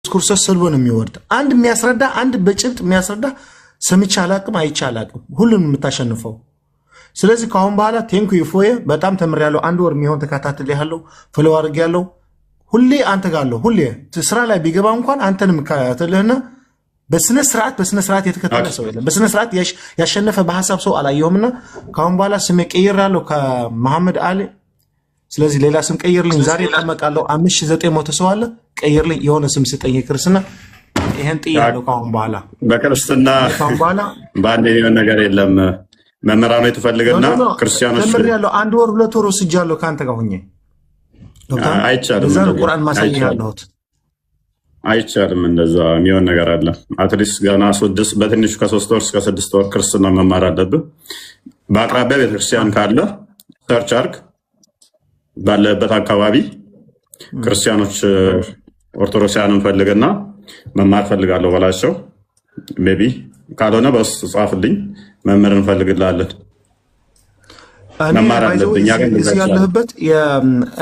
ክርስቶስ ሰልቦ ነው የሚወርድ። አንድ የሚያስረዳ፣ አንድ በጭብጥ የሚያስረዳ ሰምቼ አላቅም፣ አይቼ አላቅም። ሁሉንም የምታሸንፈው። ስለዚህ ከአሁን በኋላ thank you ፎዬ፣ በጣም ተምሬያለሁ። አንድ ወር የሚሆን ተከታትል ያለው፣ follow አድርጌያለሁ። ሁሌ አንተ ጋር አለሁ። ሁሌ ስራ ላይ ቢገባ እንኳን አንተን የምከታተልህና በስነ ስርዓት፣ በስነ ስርዓት የተከተለ ሰው የለም። በስነ ስርዓት ያሸነፈ በሀሳብ ሰው አላየሁምና ከአሁን በኋላ ስሜ ቀይሬያለሁ ከመሐመድ አሊ። ስለዚህ ሌላ ስም ቀይርልኝ። ዛሬ እጠመቃለሁ። 5900 ሰው አለ። ቀይርልኝ፣ የሆነ ስም ስጠኝ የክርስትና። ይሄን ጥያለሁ ከአሁን በኋላ። በክርስትና ከአሁን በኋላ በአንድ የሚሆን ነገር የለም። መምህራኖች ትፈልግና ክርስቲያኖች ተምሬያለሁ። አንድ ወር 2 ወር ወስጃለሁ ከአንተ ጋር ሁኜ። አይቻልም። ለዛ ነው ቁርአን ማሳየህ አይቻልም። ያለሁት። አይቻልም። እንደዛ የሚሆን ነገር አለ። At least ገና ስድስት፣ በትንሹ ከ3 ወር እስከ 6 ወር ክርስትና መማር አለብህ። በአቅራቢያ ቤተክርስቲያን ካለ search አርግ። ባለበት አካባቢ ክርስቲያኖች ኦርቶዶክሳውያንን ፈልግና መማር ፈልጋለሁ በላቸው። Maybe ካልሆነ በውስጥ ጻፍልኝ፣ መምህር እንፈልግልሃለን። እኔ መማር by the way አለብህ። እኛ ግን እንደዛ እዚህ አይቻልም። ያለሁበት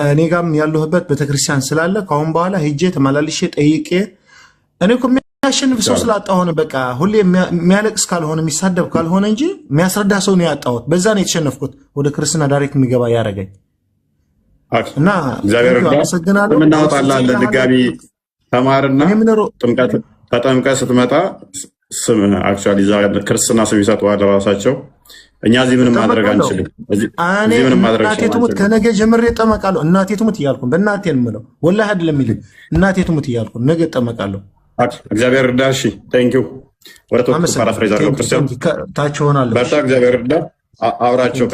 እኔ ጋም ያለሁበት ቤተክርስቲያን ስላለ ከአሁን በኋላ ሄጄ ተመላልሼ ጠይቄ፣ እኔ እኮ የሚያሸንፍ ሰው ስላጣ ሆነ፣ በቃ ሁሌ የሚያለቅስ ካልሆነ፣ የሚሳደብ ካልሆነ እንጂ የሚያስረዳ ሰው ነው ያጣሁት። በዛ ነው የተሸነፍኩት። ወደ ክርስትና direct የሚገባ ያደረገኝ እና እግዚአብሔር thank you፣ እርዳ። አመሰግናለሁ። ስም እናወጣልሃለን። ድጋሚ ተማርና እኔ የምኖረው ጥምቀት ተጠምቀህ ስትመጣ ስም actually እዛ ክርስትና ስም ይሰጡሃል ራሳቸው። እኛ እዚህ ምንም ማድረግ እጠመቃለሁ። አንችልም። እዚህ እኔ እዚህ ምንም ማድረግ እናቴ ትሙት አንችልም። ከነገ ጀምሬ እጠመቃለሁ። እናቴ ትሙት እያልኩ፣ በእናቴ ነው የምለው። ወላሂ አይደለም የሚልህ፣ እናቴ ትሙት እያልኩ ነገ እጠመቃለሁ። እግዚአብሔር እርዳ። እሺ thank you። ወደ topic አመሰግናለሁ። Paraphrase አድርገው። Thank you፣ ክርስቲያን thank you። ታች እሆናለሁ። በርታ። እግዚአብሔር እርዳ። አውራቸው፣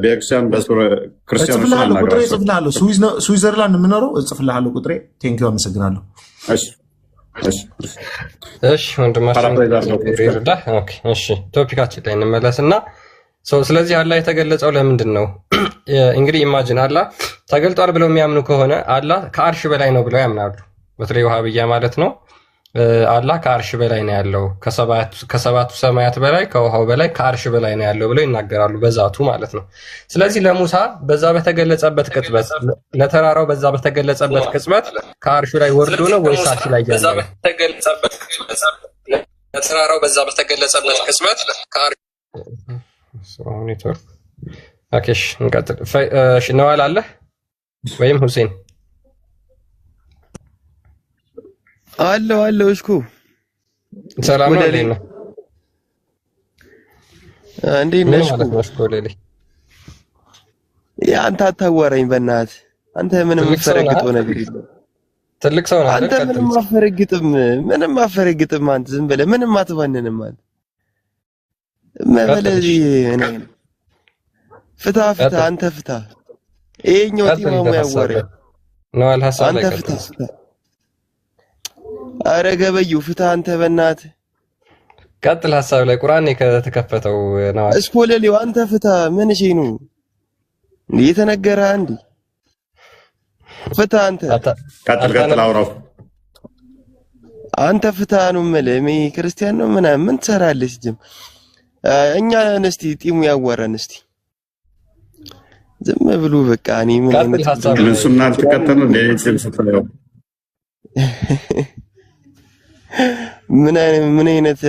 ቤተክርስቲያን ክርስቲያኖችን እጽፍልሃለሁ፣ ቁጥሬ አናግራቸው። እጽፍልሃለሁ። ስዊዘርላንድ የምኖረው፣ እጽፍልሃለሁ ቁጥሬ። Thank you፣ አመሰግናለሁ። እሺ እሺ እሺ። እሺ ወንድማችን Paraphrase አድርገው። እግዚአብሔር ይርዳህ። Okay እሺ፣ topic ኣችን ላይ እንመለስና so ስለዚህ አላህ የተገለጸው ለምንድን ነው? እንግዲህ imagine አላህ ተገልጧል ብለው የሚያምኑ ከሆነ አላህ ከአርሽ በላይ ነው ብለው ያምናሉ። በተለይ ውሃብያ ማለት ነው። አላህ ከአርሽ በላይ ነው ያለው፣ ከሰባቱ ሰማያት በላይ፣ ከውሃው በላይ፣ ከአርሽ በላይ ነው ያለው ብለው ይናገራሉ፣ በዛቱ ማለት ነው። ስለዚህ ለሙሳ በዛ በተገለጸበት ቅጽበት፣ ለተራራው በዛ በተገለጸበት ቅጽበት ከአርሹ ላይ ወርዶ ነው ወይስ አርሽ ላይ ያለ ነው? ለተራራው በዛ በተገለጸበት ቅጽበት network። Okay፣ እሺ እንቀጥል። እሺ ነዋል አለ ወይም ሁሴን? አለሁ አለሁ። እሽኩ ሰላም ነው? ወለሌ። እንዴት ነው? እንዴት ምን ነህ? እሽኩ ማለት ነው? እሽኮ ሌሌ። አንተ አታዋራኝ በእናትህ። አንተ ምንም ትልቅ ሰው ነህ። የምትፈረግጠው ነገር የለም። ትልቅ ሰው ነህ አይደል? አንተ ቀጥል። ምንም አፈረግጥም፣ ምንም አፈረግጥም። አንተ ዝም ብለህ ምንም አትባንንም። አንተ ቀጥል። መበለዚ እኔ ፍታ ፍታ፣ ቀጥል። አንተ ፍታ። ይሄኛው ቀጥል። ጢማሙ ሀሳብ ያዋራኝ። ላይ ነዋል፣ ሀሳብ ላይ አንተ ፍታ ቀጥል። ፍታ። አረ ገበዩ ፍታ አንተ በእናትህ። ቀጥል ሀሳብ ላይ፣ ቁርአን ከተከፈተው ነዋል። እስኮለሌው አንተ ፍታ። ምን እሺ ነው እንዴ የተነገረ? አንዴ ፍታ አንተ። ቀጥል ቀጥል፣ አውራው። አንተ ፍታ ነው የምልህ። እኔ ክርስቲያን ነው ምናምን ምን ትሰራለህ? ሲጀምር እኛ እስቲ ጢሙ ያዋራን እስቲ ዝም ብሎ በቃ እኔ ምን ቀጥል አይነት ሀሳብ ምን ላይ። ሱና ልትከተል ነው? ሌሊት ስትለው ምን አይነት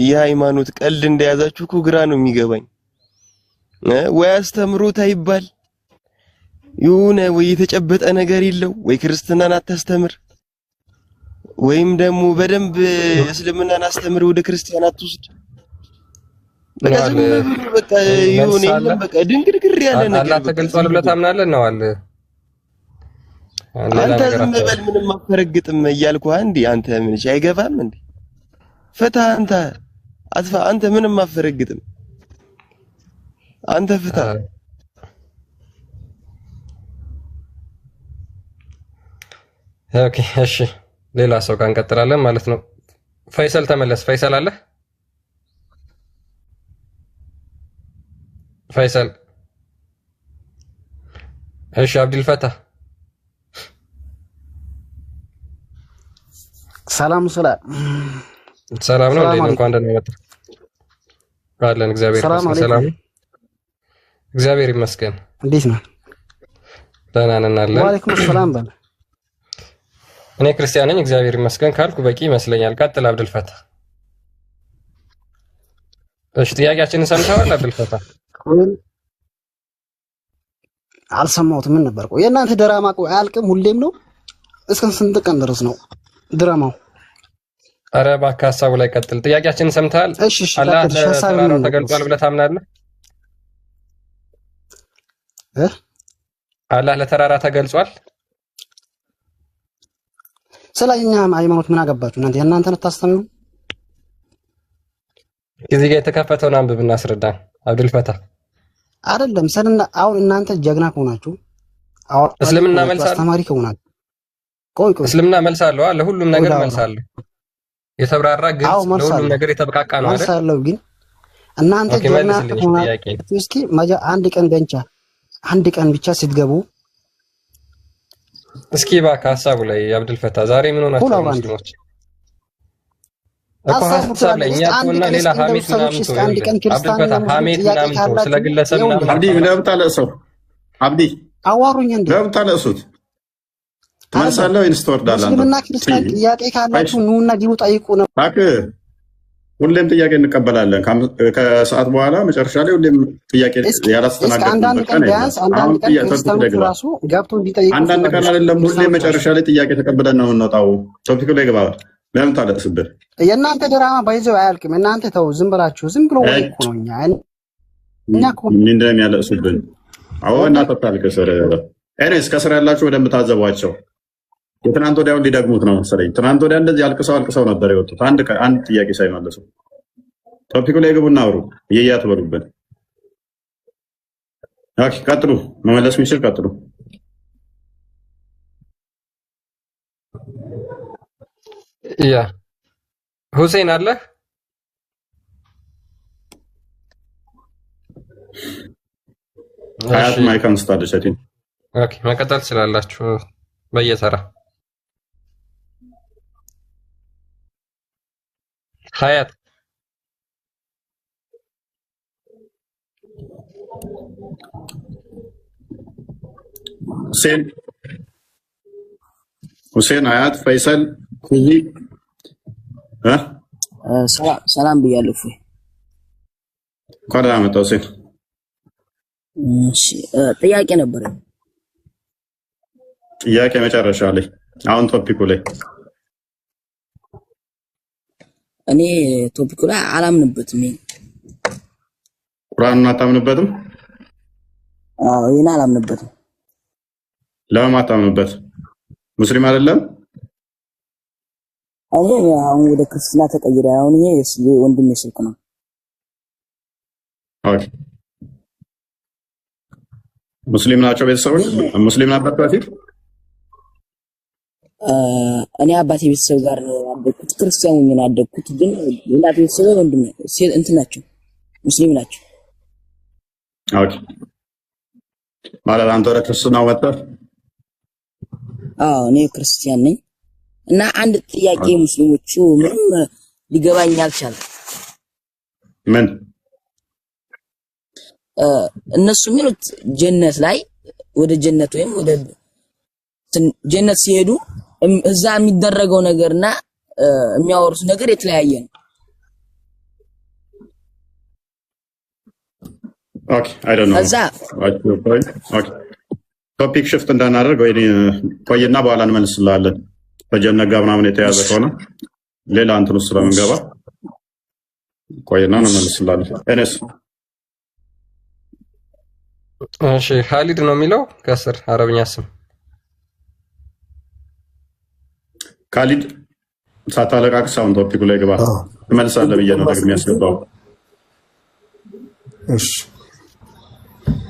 የሃይማኖት ቀልድ እንደያዛችሁ እኮ ግራ ነው የሚገባኝ። ወይ አስተምሮት አይባል የሆነ ወይ የተጨበጠ ነገር የለው፣ ወይ ክርስትናን አታስተምር ወይም ደግሞ በደንብ እስልምናን አስተምር ወደ ክርስቲያን አትውስድ። በቃ ነዋል ዝም ብሎ በቃ የሆነ መልስ አለ? የለም በቃ ድንግርግር ያለ ነገር አላህ በቃ ተገልጿል ዝም ብለህ ብሎ ታምናለህ? ነዋል ሌላ አንተ ነገር ዝም አታውራ። በል ምንም አፈረግጥም እያልኩህ እንዴ አንተ ምን እሺ አይገባም እንዴ? ፍታ አንተ አጥፋ አንተ ምንም አፈረግጥም አንተ ፍታ። Okay እሺ፣ ሌላ ሰው ጋር እንቀጥላለን ማለት ነው። ፈይሰል ተመለስ። ፈይሰል አለ? ፈይሰል። እሺ፣ አብዱልፈታህ። ሰላም ሰላም። ሰላም ነው? ሰላም እንዴት ነው? አለይኩም። እንኳን ደህና መጣህ። አለን እግዚአብሔር ሰላም ይመስገን። ሰላም አለይኩም። ነው? እግዚአብሔር ይመስገን። እንዴት ነው? ደህና ነን አለን። ወአለይኩም ሰላም በል። እኔ ክርስቲያን ነኝ እግዚአብሔር ይመስገን ካልኩ በቂ ይመስለኛል። ቀጥል አብዱልፈታ። እሺ ጥያቄያችንን ሰምተዋል አብዱልፈታ? አልሰማሁትም። ምን ነበር? ቆይ የእናንተ ድራማ ቆይ አያልቅም? ሁሌም ነው? እስከ ስንት ቀን ድረስ ነው ድራማው? ኧረ እባክህ ሀሳቡ ላይ ቀጥል። ጥያቄያችንን ሰምተሃል? እሺ እሺ፣ አላህ ቀጥል። እሺ፣ ሀሳብ ለተራራው ምን ነበር? ተገልጧል ብለህ ታምናለህ? እ? አላህ ለተራራ ተገልጿል? ስለ እኛ ሃይማኖት ምን አገባችሁ እናንተ? የእናንተን ታስተምሩ። እዚህ ጋር የተከፈተውን አንብብ እናስረዳን አብዱልፈታ። አይደለም ስለና አሁን እናንተ ጀግና ከሆናችሁ አዋቂ እስልምና ከሆናችሁ መልስ አለ? አስተማሪ ከሆናችሁ ቆይ ቆይ እስልምና መልስ አለው? ለሁሉም ቆይ ነገር ላውራ። መልስ አለው። የተብራራ አዎ ግልጽ፣ መልስ ለሁሉም አለው ነገር የተብቃቃ ነው መልስ አይደል? አለው። ግን እናንተ okay ጀግና መልስልኝ እሺ ከሆናችሁ ጥያቄ። እስኪ አንድ ቀን ብቻ አንድ ቀን ብቻ ስትገቡ እስኪ እባክህ ሀሳቡ ላይ አብዱልፈታ፣ ዛሬ ምን ሁሉ ሆናችኋል አውራ እንዴ ሙስሊሞች? እኮ ሀሳቡ ሀሳብ ትላለህ። ላይ እኛ እስኪ አንድ ተውና ቀን ሌላ እስኪ እንደ ሀሜት ውሳዶች ምናምን እስኪ ተው። አንድ ይኸውልህ ቀን ክርስቲያንና አብዱልፈታ ሙስሊም ሀሜት ጥያቄ ምናምን ተው፣ ስለ ካላችሁ ግለሰብ ይኸውልህ ምናምን አብዲ አታውራ። ለምን ታለቅሰው? አብዲ አዋሩኝ እንዴ ለምን ታለቅሱት? አይደለም ትመልሳለህ ወይንስ ትወርዳለህ? አንተ ሙስሊምና ክርስቲያን ጥያቄ ካላችሁ ኑና ግቡ ጠይቁ ነው። እባክህ ሁሌም ጥያቄ እንቀበላለን። ከሰዓት በኋላ መጨረሻ ላይ ሁሌም ጥያቄ እስኪ እስኪ አንዳንድ ያላስተናገድንበት ቀን ቀን የለም። ቢያንስ አሁን አንዳንድ ቀን topic ላይ ክርስቲያኖቹ ግባ። ራሱ ገብቶ እንዲጠይቁ አንዳንድ ፍቀዱ። ቀን እስኪ አይደለም ሁሌም ክርስቲያኖቹ ራሱ መጨረሻ ላይ ጥያቄ ተቀብለን ነው የምንወጣው። topic ላይ ግባ። ለምን ታለቅስብህ? የእናንተ ድራማ ባይዘው አያልቅም። እናንተ ተው ዝም ብላችሁ ዝም ብሎ ወሬ እኮ ነው። እኛ እኮ ምንድን ነው የሚያለቅሱብን? አዎ እናንተ ታልቅስ። anyways ከስራ ያላችሁ በደንብ ታዘቧቸው። የትናንት ወዲያውን ሊደግሙት ነው መሰለኝ። ትናንት ወዲያ እንደዚህ አልቅሰው አልቅሰው ነበር የወጡት አንድ ጥያቄ ሳይመልሱ። topic ኡ ላይ ግቡና አውሩ። እየያ ትበሉብን። okay ቀጥሉ። መመለስ የሚችል ቀጥሉ። ያ ሁሴን አለ። ሀያት እሺ mic አንስታለች። I think okay፣ መቀጠል ትችላላችሁ በየተራ። ሀያት ሁሴን ሁሴን፣ ሀያት፣ ፈይሰል፣ ኩዚ እ ሰላም ብያለሁ። እፎይ። እንኳን ደህና መጣህ ሁሴን። እሺ፣ ጥያቄ ነበረ። ጥያቄ መጨረሻ ላይ አሁን topic ኡ ላይ እኔ topic ኡ ላይ አላምንበትም። ይሄን ቁርአኑን አታምንበትም? አዎ፣ ይሄን አላምንበትም። ለምን አታምንበት? ሙስሊም አይደለም? እኔ አሁን ወደ ክርስትና ተቀይሬ አሁን ይሄ የወንድሜ ስልክ ነው። okay ሙስሊም ናቸው ቤተሰቦች? ግን ሙስሊም ነበር በፊት? እኔ አባቴ ቤተሰብ ጋር ነው ያደግኩት፣ ክርስቲያን ሆኜ ነው ያደግኩት። ግን የእናቴ ቤተሰብ ወንድሜ ሴት እንትን ናቸው፣ ሙስሊም ናቸው። okay ማለት አንተ ወደ ክርስትናው መጥተህ? አዎ እኔ ክርስቲያን ነኝ። እና አንድ ጥያቄ ሙስሊሞቹ ምንም ሊገባኝ አልቻለም። ምን እነሱ የሚሉት ጀነት ላይ ወደ ጀነት ወይም ወደ ጀነት ሲሄዱ እዛ የሚደረገው ነገርና የሚያወሩት ነገር የተለያየ ነው። okay I don't know ከዛ okay topic shift እንዳናደርግ ወይ ቆይና በኋላ እንመልስልሃለን። በጀነት ጋር ምናምን የተያዘ እሺ ከሆነ ሌላ እንትን ውስጥ እሺ ስለምንገባ ቆይና እሺ እንመልስልሃለን። anyways እሺ ካሊድ ነው የሚለው ከስር አረብኛ ስም። ካሊድ ሳታለቃቅስ አሁን topic ኡ ላይ ግባ። ትመልሳለህ ብዬ ነው ደግሜ ያስገባው። እሺ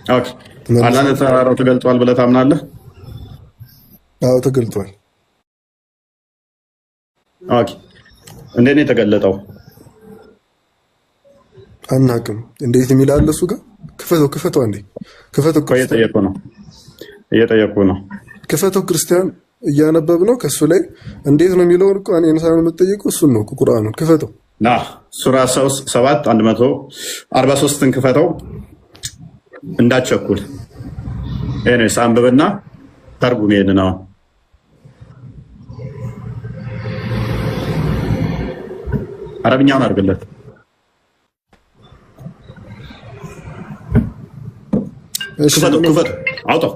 okay አላህ ትመልሳለህ? ለተራራው ተገልጧል ብለህ ታምናለህ? አዎ ተገልጧል። okay እንዴት ነው የተገለጠው? አናቅም እንዴት የሚል አለ እሱ ጋር። ክፈተው፣ ክፈተው፣ አንዴ ክፈተው። እኮ ክርስቲያን እየጠየቁ ነው እየጠየቁ ነው። ክፈተው። ክርስቲያን እያነበብ ነው ከእሱ ላይ እንዴት ነው የሚለውን እኮ እኔን ሳይሆን የምትጠይቀው እሱን ነው እኮ ቁርአኑን ክፈተው። ና ሱራ 7 143ን ክፈተው እንዳትቸኩል። anyways አንብብና ተርጉም ይሄንን አሁን። አረብኛውን አድርግለት። እሺ ክፈቱ፣ ክፈቱ፣ አውጣው።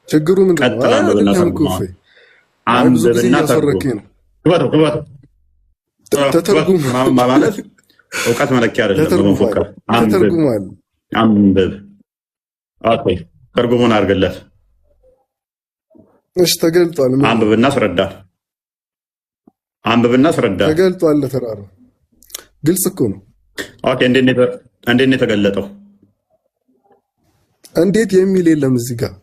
ችግሩ ምንድን ነው? ቀጥል፣ አንብብና አይደለም እኮ ተርጉም። እፎይ። አይ ብዙ ጊዜ አንብብና ተርጉም። እያስወረከኝ ነው። ክፈተው፣ ክፈተው። ተተርጉም ምናምን ማለት እውቀት መለኪያ አይደለም። ተተርጉሟል፣ በመፎከር አንብብ፣ ተተርጉሟል። አንብብ። Okay፣ ትርጉሙን አድርግለት። እሺ ተገልጧል። ምን አንብብና አስረዳ። አንብብና አስረዳ። ተገልጧል? ለተራራ ግልጽ እኮ ነው። Okay፣ እንዴት ነው የተገለጠው? እንዴት የሚል የለም እዚህ ጋር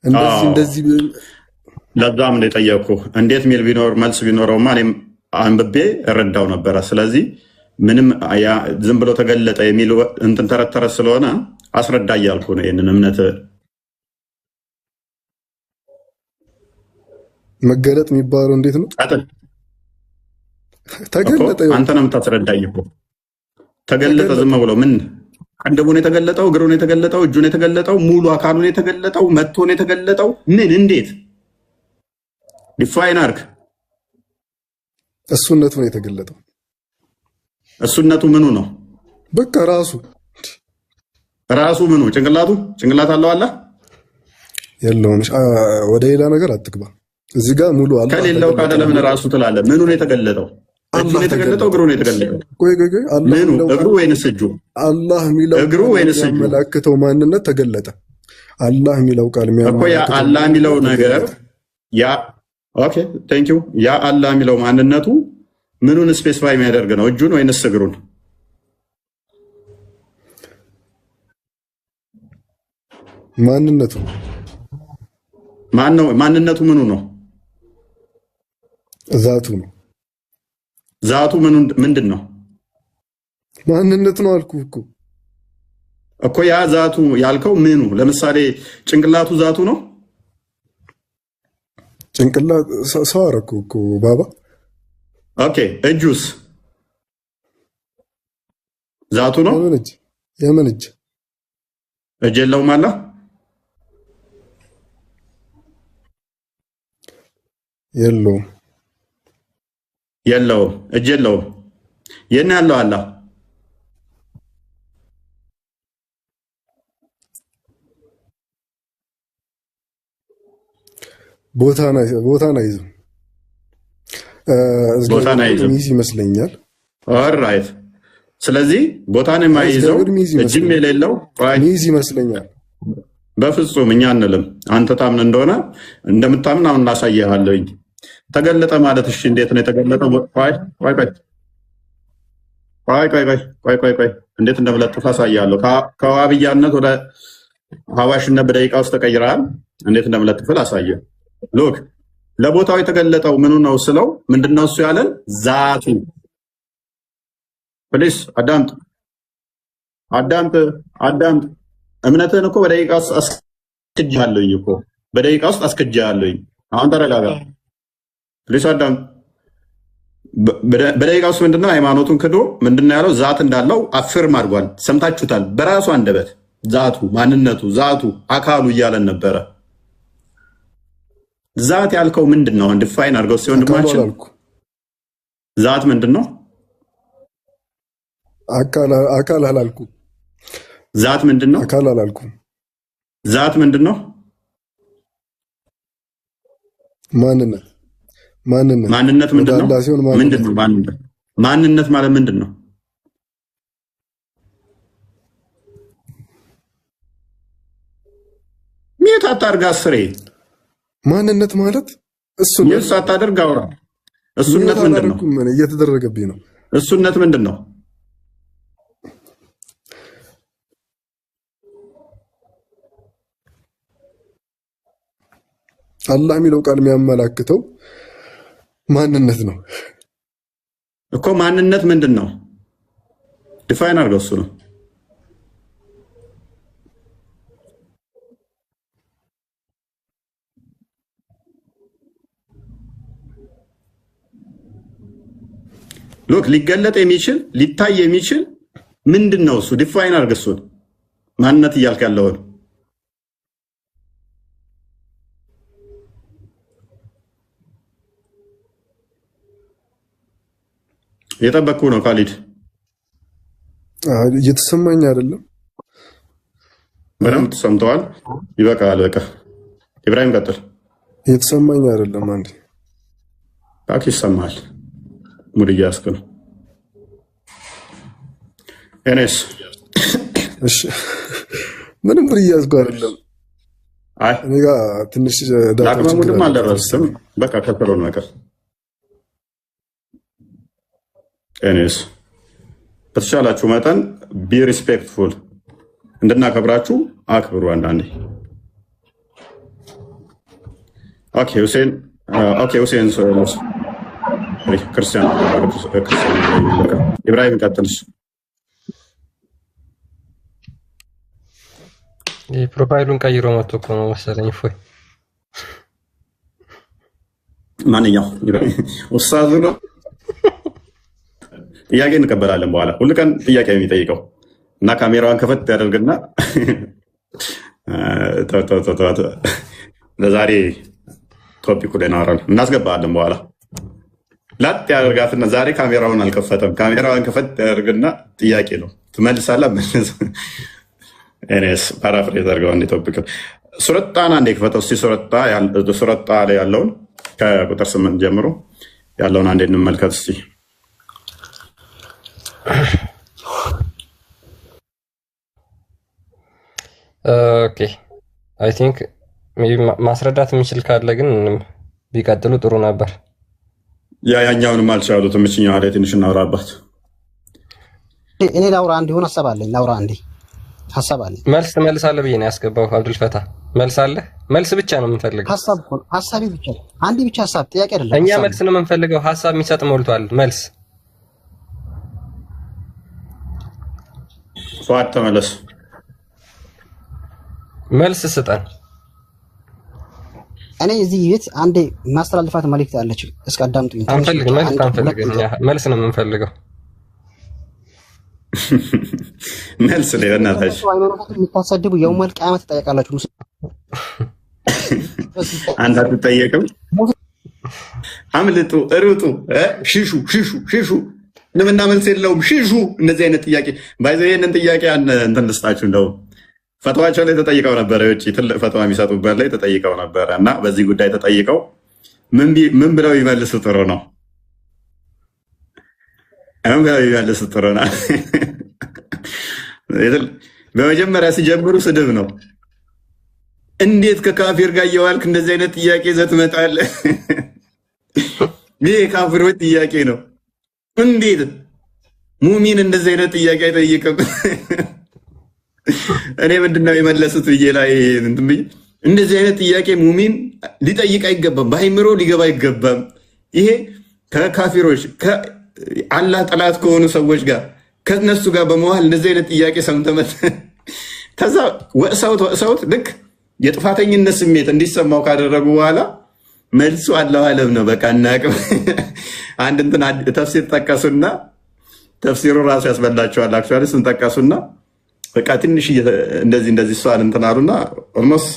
እንደዚህ አዎ። እንደዚህ ለዛም ነው የጠየቅኩህ። እንዴት ሚል ቢኖር መልስ ቢኖረውማ እኔም አንብቤ እረዳው ነበረ። ስለዚህ ምንም ዝም ብሎ ተገለጠ የሚል እንትን ተረት ተረት ስለሆነ አስረዳ እያልኩ ነው። ይህንን እምነት መገለጥ የሚባለው እንዴት ነው? ቀጥል እኮ ተገለጠ። ይኸው አንተ ነው የምታስረዳኝ እኮ። ተገለጠ ዝም ብሎ ምን ቅንድቡን የተገለጠው፣ እግሩን የተገለጠው፣ እጁን የተገለጠው፣ ሙሉ አካሉን የተገለጠው፣ መቶን የተገለጠው ምን እንዴት define አርግ። እሱነቱ ነው የተገለጠው። እሱነቱ ምኑ ነው? በቃ ራሱ ራሱ ምኑ? ጭንቅላቱ ጭንቅላት አለው አለ የለውም። ወደ ሌላ ነገር አትግባ። እዚህ ጋር ሙሉ አላህ ከሌለው ተገለጠ ካለ ለምን ራሱ ትላለህ? ምኑ ነው የተገለጠው? እጁ ነው አላህ የተገለጠው? ተገለጠ። እግሩ ነው የተገለጠው? ቆይ ቆይ ቆይ፣ አላህ ምኑ? የሚለው እግሩ ቃል ወይንስ እጁ? አላህ የሚለው እግሩ ቃል ወይንስ እጁ? የሚያመላክተው ማንነት ተገለጠ። አላህ የሚለው ቃል እኮ ያ የሚያመላክተው አላህ የሚለው ማንነት ነገር ተገለጠ። ያ okay thank you። ያ አላህ የሚለው ማንነቱ ምኑን specify የሚያደርግ ነው? እጁን ወይንስ እግሩን? ማንነቱ ማን ነው? ማንነቱ ምኑ ነው? ዛቱ ነው። ዛቱ ምኑ ምንድን ነው? ማንነት ነው አልኩህ እኮ። እኮ ያ ዛቱ ያልከው ምኑ? ለምሳሌ ጭንቅላቱ ዛቱ ነው። ጭንቅላት ሰው አደረኩህ እኮ ባባ። Okay እጁስ ዛቱ ነው? የምን እጅ? የምን እጅ? እጅ የለውም አለ። የለውም። የለውም፣ እጅ የለውም። የት ነው ያለው አላህ? ቦታን አይዝም። ቦታን እግዚአብሔር አይዝም። ሚይዝ ይመስለኛል። Alright። ስለዚህ ቦታን አይ የማይይዘው እግዚአብሔር ሚይዝ እጅም ይመስለኛል። የሌለው ቆይ፣ ሚይዝ ይመስለኛል። በፍጹም እኛ አንልም። አንተ ታምን እንደሆነ እንደምታምን አሁን ላሳይሃለሁኝ። ተገለጠ ማለት እሺ፣ እንዴት ነው የተገለጠው? ቆይ ቆይ ቆይ ቆይ ቆይ ቆይ ቆይ ቆይ ቆይ እንዴት እንደምለጥፍ አሳይሃለሁ። ከዋብያነት ወደ ሀዋሽነት በደቂቃ ውስጥ ተቀይረሃል። እንዴት እንደምለጥፍ ላሳይህ። Look ለቦታው የተገለጠው ምኑ ነው ስለው ምንድነው እሱ ያለን ዛቱ። Please አዳምጥ፣ አዳምጥ፣ አዳምጥ። እምነትህን እኮ በደቂቃ ውስጥ አስክጄሃለሁኝ እኮ በደቂቃ ውስጥ አስክጄሃለሁኝ። አሁን ተረጋጋ። Please አዳምጥ። በደቂቃ ውስጥ ምንድነው ሃይማኖቱን ክዶ ምንድነው ያለው? ዛት እንዳለው affirm አድርጓል። ሰምታችሁታል። በራሱ አንደበት ዛቱ፣ ማንነቱ፣ ዛቱ፣ አካሉ እያለን ነበረ። ዛት ያልከው ምንድን ነው? Define አድርገው ሲሆን አካሉ ወንድማችን አላልኩ። ዛት ምንድን ነው? አካል አካል አላልኩ። ዛት ምንድን ነው? አካል አላልኩ። ዛት ምንድን ነው? ማንነት ማንነት ማንነት ወደ ምንድን ነው? አላህ ሲሆን ምንድን ማንነት ነው ማንነት? ማንነት ማለት ምንድን ነው? Mute አታድርግ፣ አስሬ ማንነት ማለት እሱነት Mute ሳታደርግ አውራ። Mute እሱነት ምንድን ነው? አላደረኩም። እኔ እየተደረገብኝ ነው። እሱነት ምንድን ነው? አላህ የሚለው ቃል የሚያመላክተው ማንነት ነው። እኮ ማንነት ምንድን ነው? Define አድርገው። እሱ ነው look ሊገለጥ የሚችል ሊታይ የሚችል ምንድን ነው? እሱ define አድርግ። እሱን ማንነት እያልክ ያለውን እየጠበቅኩ ነው ካሊድ። እየተሰማኝ አይደለም። በደንብ ተሰምተዋል። ይበቃል። በቃ ኢብራሂም ቀጥል። እየተሰማኝ አይደለም። አንዴ እባክህ ይሰማሃል። ሙድ እያስክ ነው። ኤኔስ እሺ፣ ምንም ብር እያዝኩ አይደለም። አይ እኔ ጋ ትንሽ data ለአቅመ ችግር ሙድም አለ። አልደረስም። በቃ ከትሎን ነገር ኤኔስ በተቻላችሁ መጠን be respectful እንድናከብራችሁ አክብሩ። አንዳንዴ okay ሁሴን okay ሁሴን ክርስቲያን ክርስቲያን በቃ ኢብራሂም ቀጥልሽ። ይህ profile ኡን ቀይሮ መጥቶ እኮ ነው መሰለኝ። እፎይ ማንኛው ኡስታዙ ነው። ጥያቄ እንቀበላለን በኋላ። ሁል ቀን ጥያቄ የሚጠይቀው እና ካሜራዋን ከፈት ያደርግና ተው ተው ተው ተው፣ ለዛሬ topic ኡ ላይ እናወራለን፣ እናስገባለን በኋላ። ላጥ ያደርጋትና ዛሬ ካሜራውን አልከፈተም። ካሜራዋን ከፈት ያደርግና ጥያቄ ነው ትመልሳለህ። መልስ እኔስ paraphrase አድርገው አንዴ topic ሱረት ጣና እንደ ክፈተው እስኪ። ሱረት ጣ ላይ ያለውን ከቁጥር 8 ጀምሮ ያለውን አንዴ እንመልከት እስኪ። okay I think ማስረዳት የሚችል ካለ ግን ቢቀጥሉ ጥሩ ነበር። ያ ያኛውንም አልቻሉትም። እችኛዋ ላይ ትንሽ እናውራባት። እኔ ላውራ አንድ የሆነ ሀሳብ አለኝ። ላውራ አንዴ ሀሳብ አለኝ። መልስ ትመልሳለህ ብዬ ነው ያስገባው። አብዱልፈታ መልስ አለ? መልስ ብቻ ነው የምንፈልገው ሀሳብ እኮ ነው። ሀሳቤ ብቻ ነው። አንዴ ብቻ ሀሳብ፣ ጥያቄ አይደለም፣ እኛ ሀሳብ መልስ ነው። ነው የምንፈልገው። ሀሳብ የሚሰጥ ሞልቷል። መልስ ፏድ ተመለስ። መልስ ስጠን። እኔ እዚህ ቤት አንዴ ማስተላልፋት መልእክት አለች። እስከ አዳምጡኝ ትንሽ አንፈልግም፣ ብቻ መልስ አንድ ሁለት አንፈልግም። እኛ መልስ ነው የምንፈልገው። መልስ ላይ በእናታችሁ ሃይማኖታትን የምታሰድቡ የውመል ቂያማ ትጠየቃላችሁ። አንተ አትጠየቅም። አምልጡ፣ ሩጡ፣ ሽሹ፣ ሽሹ፣ ሽሹ። ምንምና መልስ የለውም። ሽሹ። እንደዚህ አይነት ጥያቄ ባይዘ ይህንን ጥያቄ እንትን ልስጣችሁ። እንደው ፈትዋቸው ላይ ተጠይቀው ነበረ። የውጭ ትልቅ ፈትዋ የሚሰጡበት ላይ ተጠይቀው ነበረ እና በዚህ ጉዳይ ተጠይቀው ምን ብለው ይመልሱ ጥሩ ነው? ምን ብለው ይመልሱ ጥሩ ነው? በመጀመሪያ ሲጀምሩ ስድብ ነው። እንዴት ከካፊር ጋር እየዋልክ እንደዚህ አይነት ጥያቄ ይዘህ ትመጣለህ? ይህ የካፊሮች ጥያቄ ነው። እንዴት ሙሚን እንደዚህ አይነት ጥያቄ አይጠይቅም? እኔ ምንድነው የመለሱት ብዬ ላይ እንትን ብዬ እንደዚህ አይነት ጥያቄ ሙሚን ሊጠይቅ አይገባም፣ በአይምሮ ሊገባ አይገባም። ይሄ ከካፊሮች ከአላህ ጠላት ከሆኑ ሰዎች ጋር ከነሱ ጋር በመዋል እንደዚህ አይነት ጥያቄ ሰምተመት ከዛ ወቅሰውት ወቅሰውት ልክ የጥፋተኝነት ስሜት እንዲሰማው ካደረጉ በኋላ መልሱ አላሁ አለም ነው። በቃ እናቅም። አንድ እንትን ተፍሲር ጠቀሱና ተፍሲሩ ራሱ ያስበላቸዋል። actually እሱን ጠቀሱና በቃ ትንሽ እንደዚህ እንደዚህ እሷን እንትን አሉና almost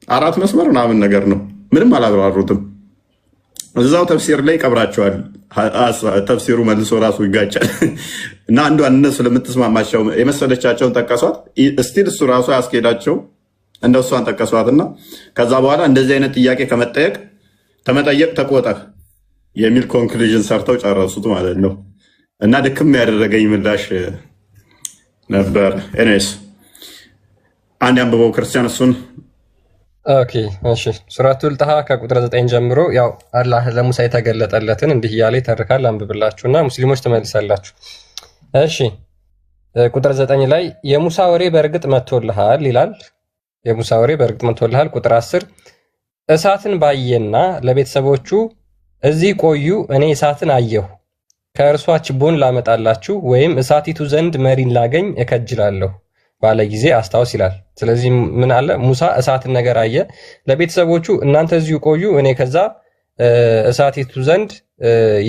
አራት መስመር ምናምን ነገር ነው። ምንም አላብራሩትም። እዛው ተፍሲር ላይ ይቀብራቸዋል። ተፍሲሩ መልሶ ራሱ ይጋጫል። እና አንዷን እነሱ ለምትስማማቸው የመሰለቻቸውን ጠቀሷት። still እሱ ራሱ ያስኬዳቸው እንደ እሷን ጠቀሷትና ከዛ በኋላ እንደዚህ አይነት ጥያቄ ከመጠየቅ ተመጠየቅ ተቆጠብ የሚል conclusion ሰርተው ጨረሱት ማለት ነው። እና ድክም ያደረገኝ ምላሽ ነበር። anyways አንድ ያንብበው ክርስቲያን እሱን okay እሺ። ሱረቱል ጣሃ ከቁጥር 9 ጀምሮ ያው አላህ ለሙሳ የተገለጠለትን እንዲህ እያለ ይተርካል። አንብብላችሁ እና ሙስሊሞች ትመልሳላችሁ። እሺ ቁጥር 9 ላይ የሙሳ ወሬ በእርግጥ መጥቶልሃል ይላል። የሙሳ ወሬ በእርግጥ መጥቶልሃል። ቁጥር 10 እሳትን ባየና ለቤተሰቦቹ እዚህ ቆዩ፣ እኔ እሳትን አየሁ፣ ከእርሷ ችቦን ላመጣላችሁ ወይም እሳቲቱ ዘንድ መሪን ላገኝ እከጅላለሁ ባለ ጊዜ አስታውስ ይላል። ስለዚህ ምን አለ ሙሳ? እሳትን ነገር አየ። ለቤተሰቦቹ እናንተ እዚሁ ቆዩ፣ እኔ ከዛ እሳቲቱ ዘንድ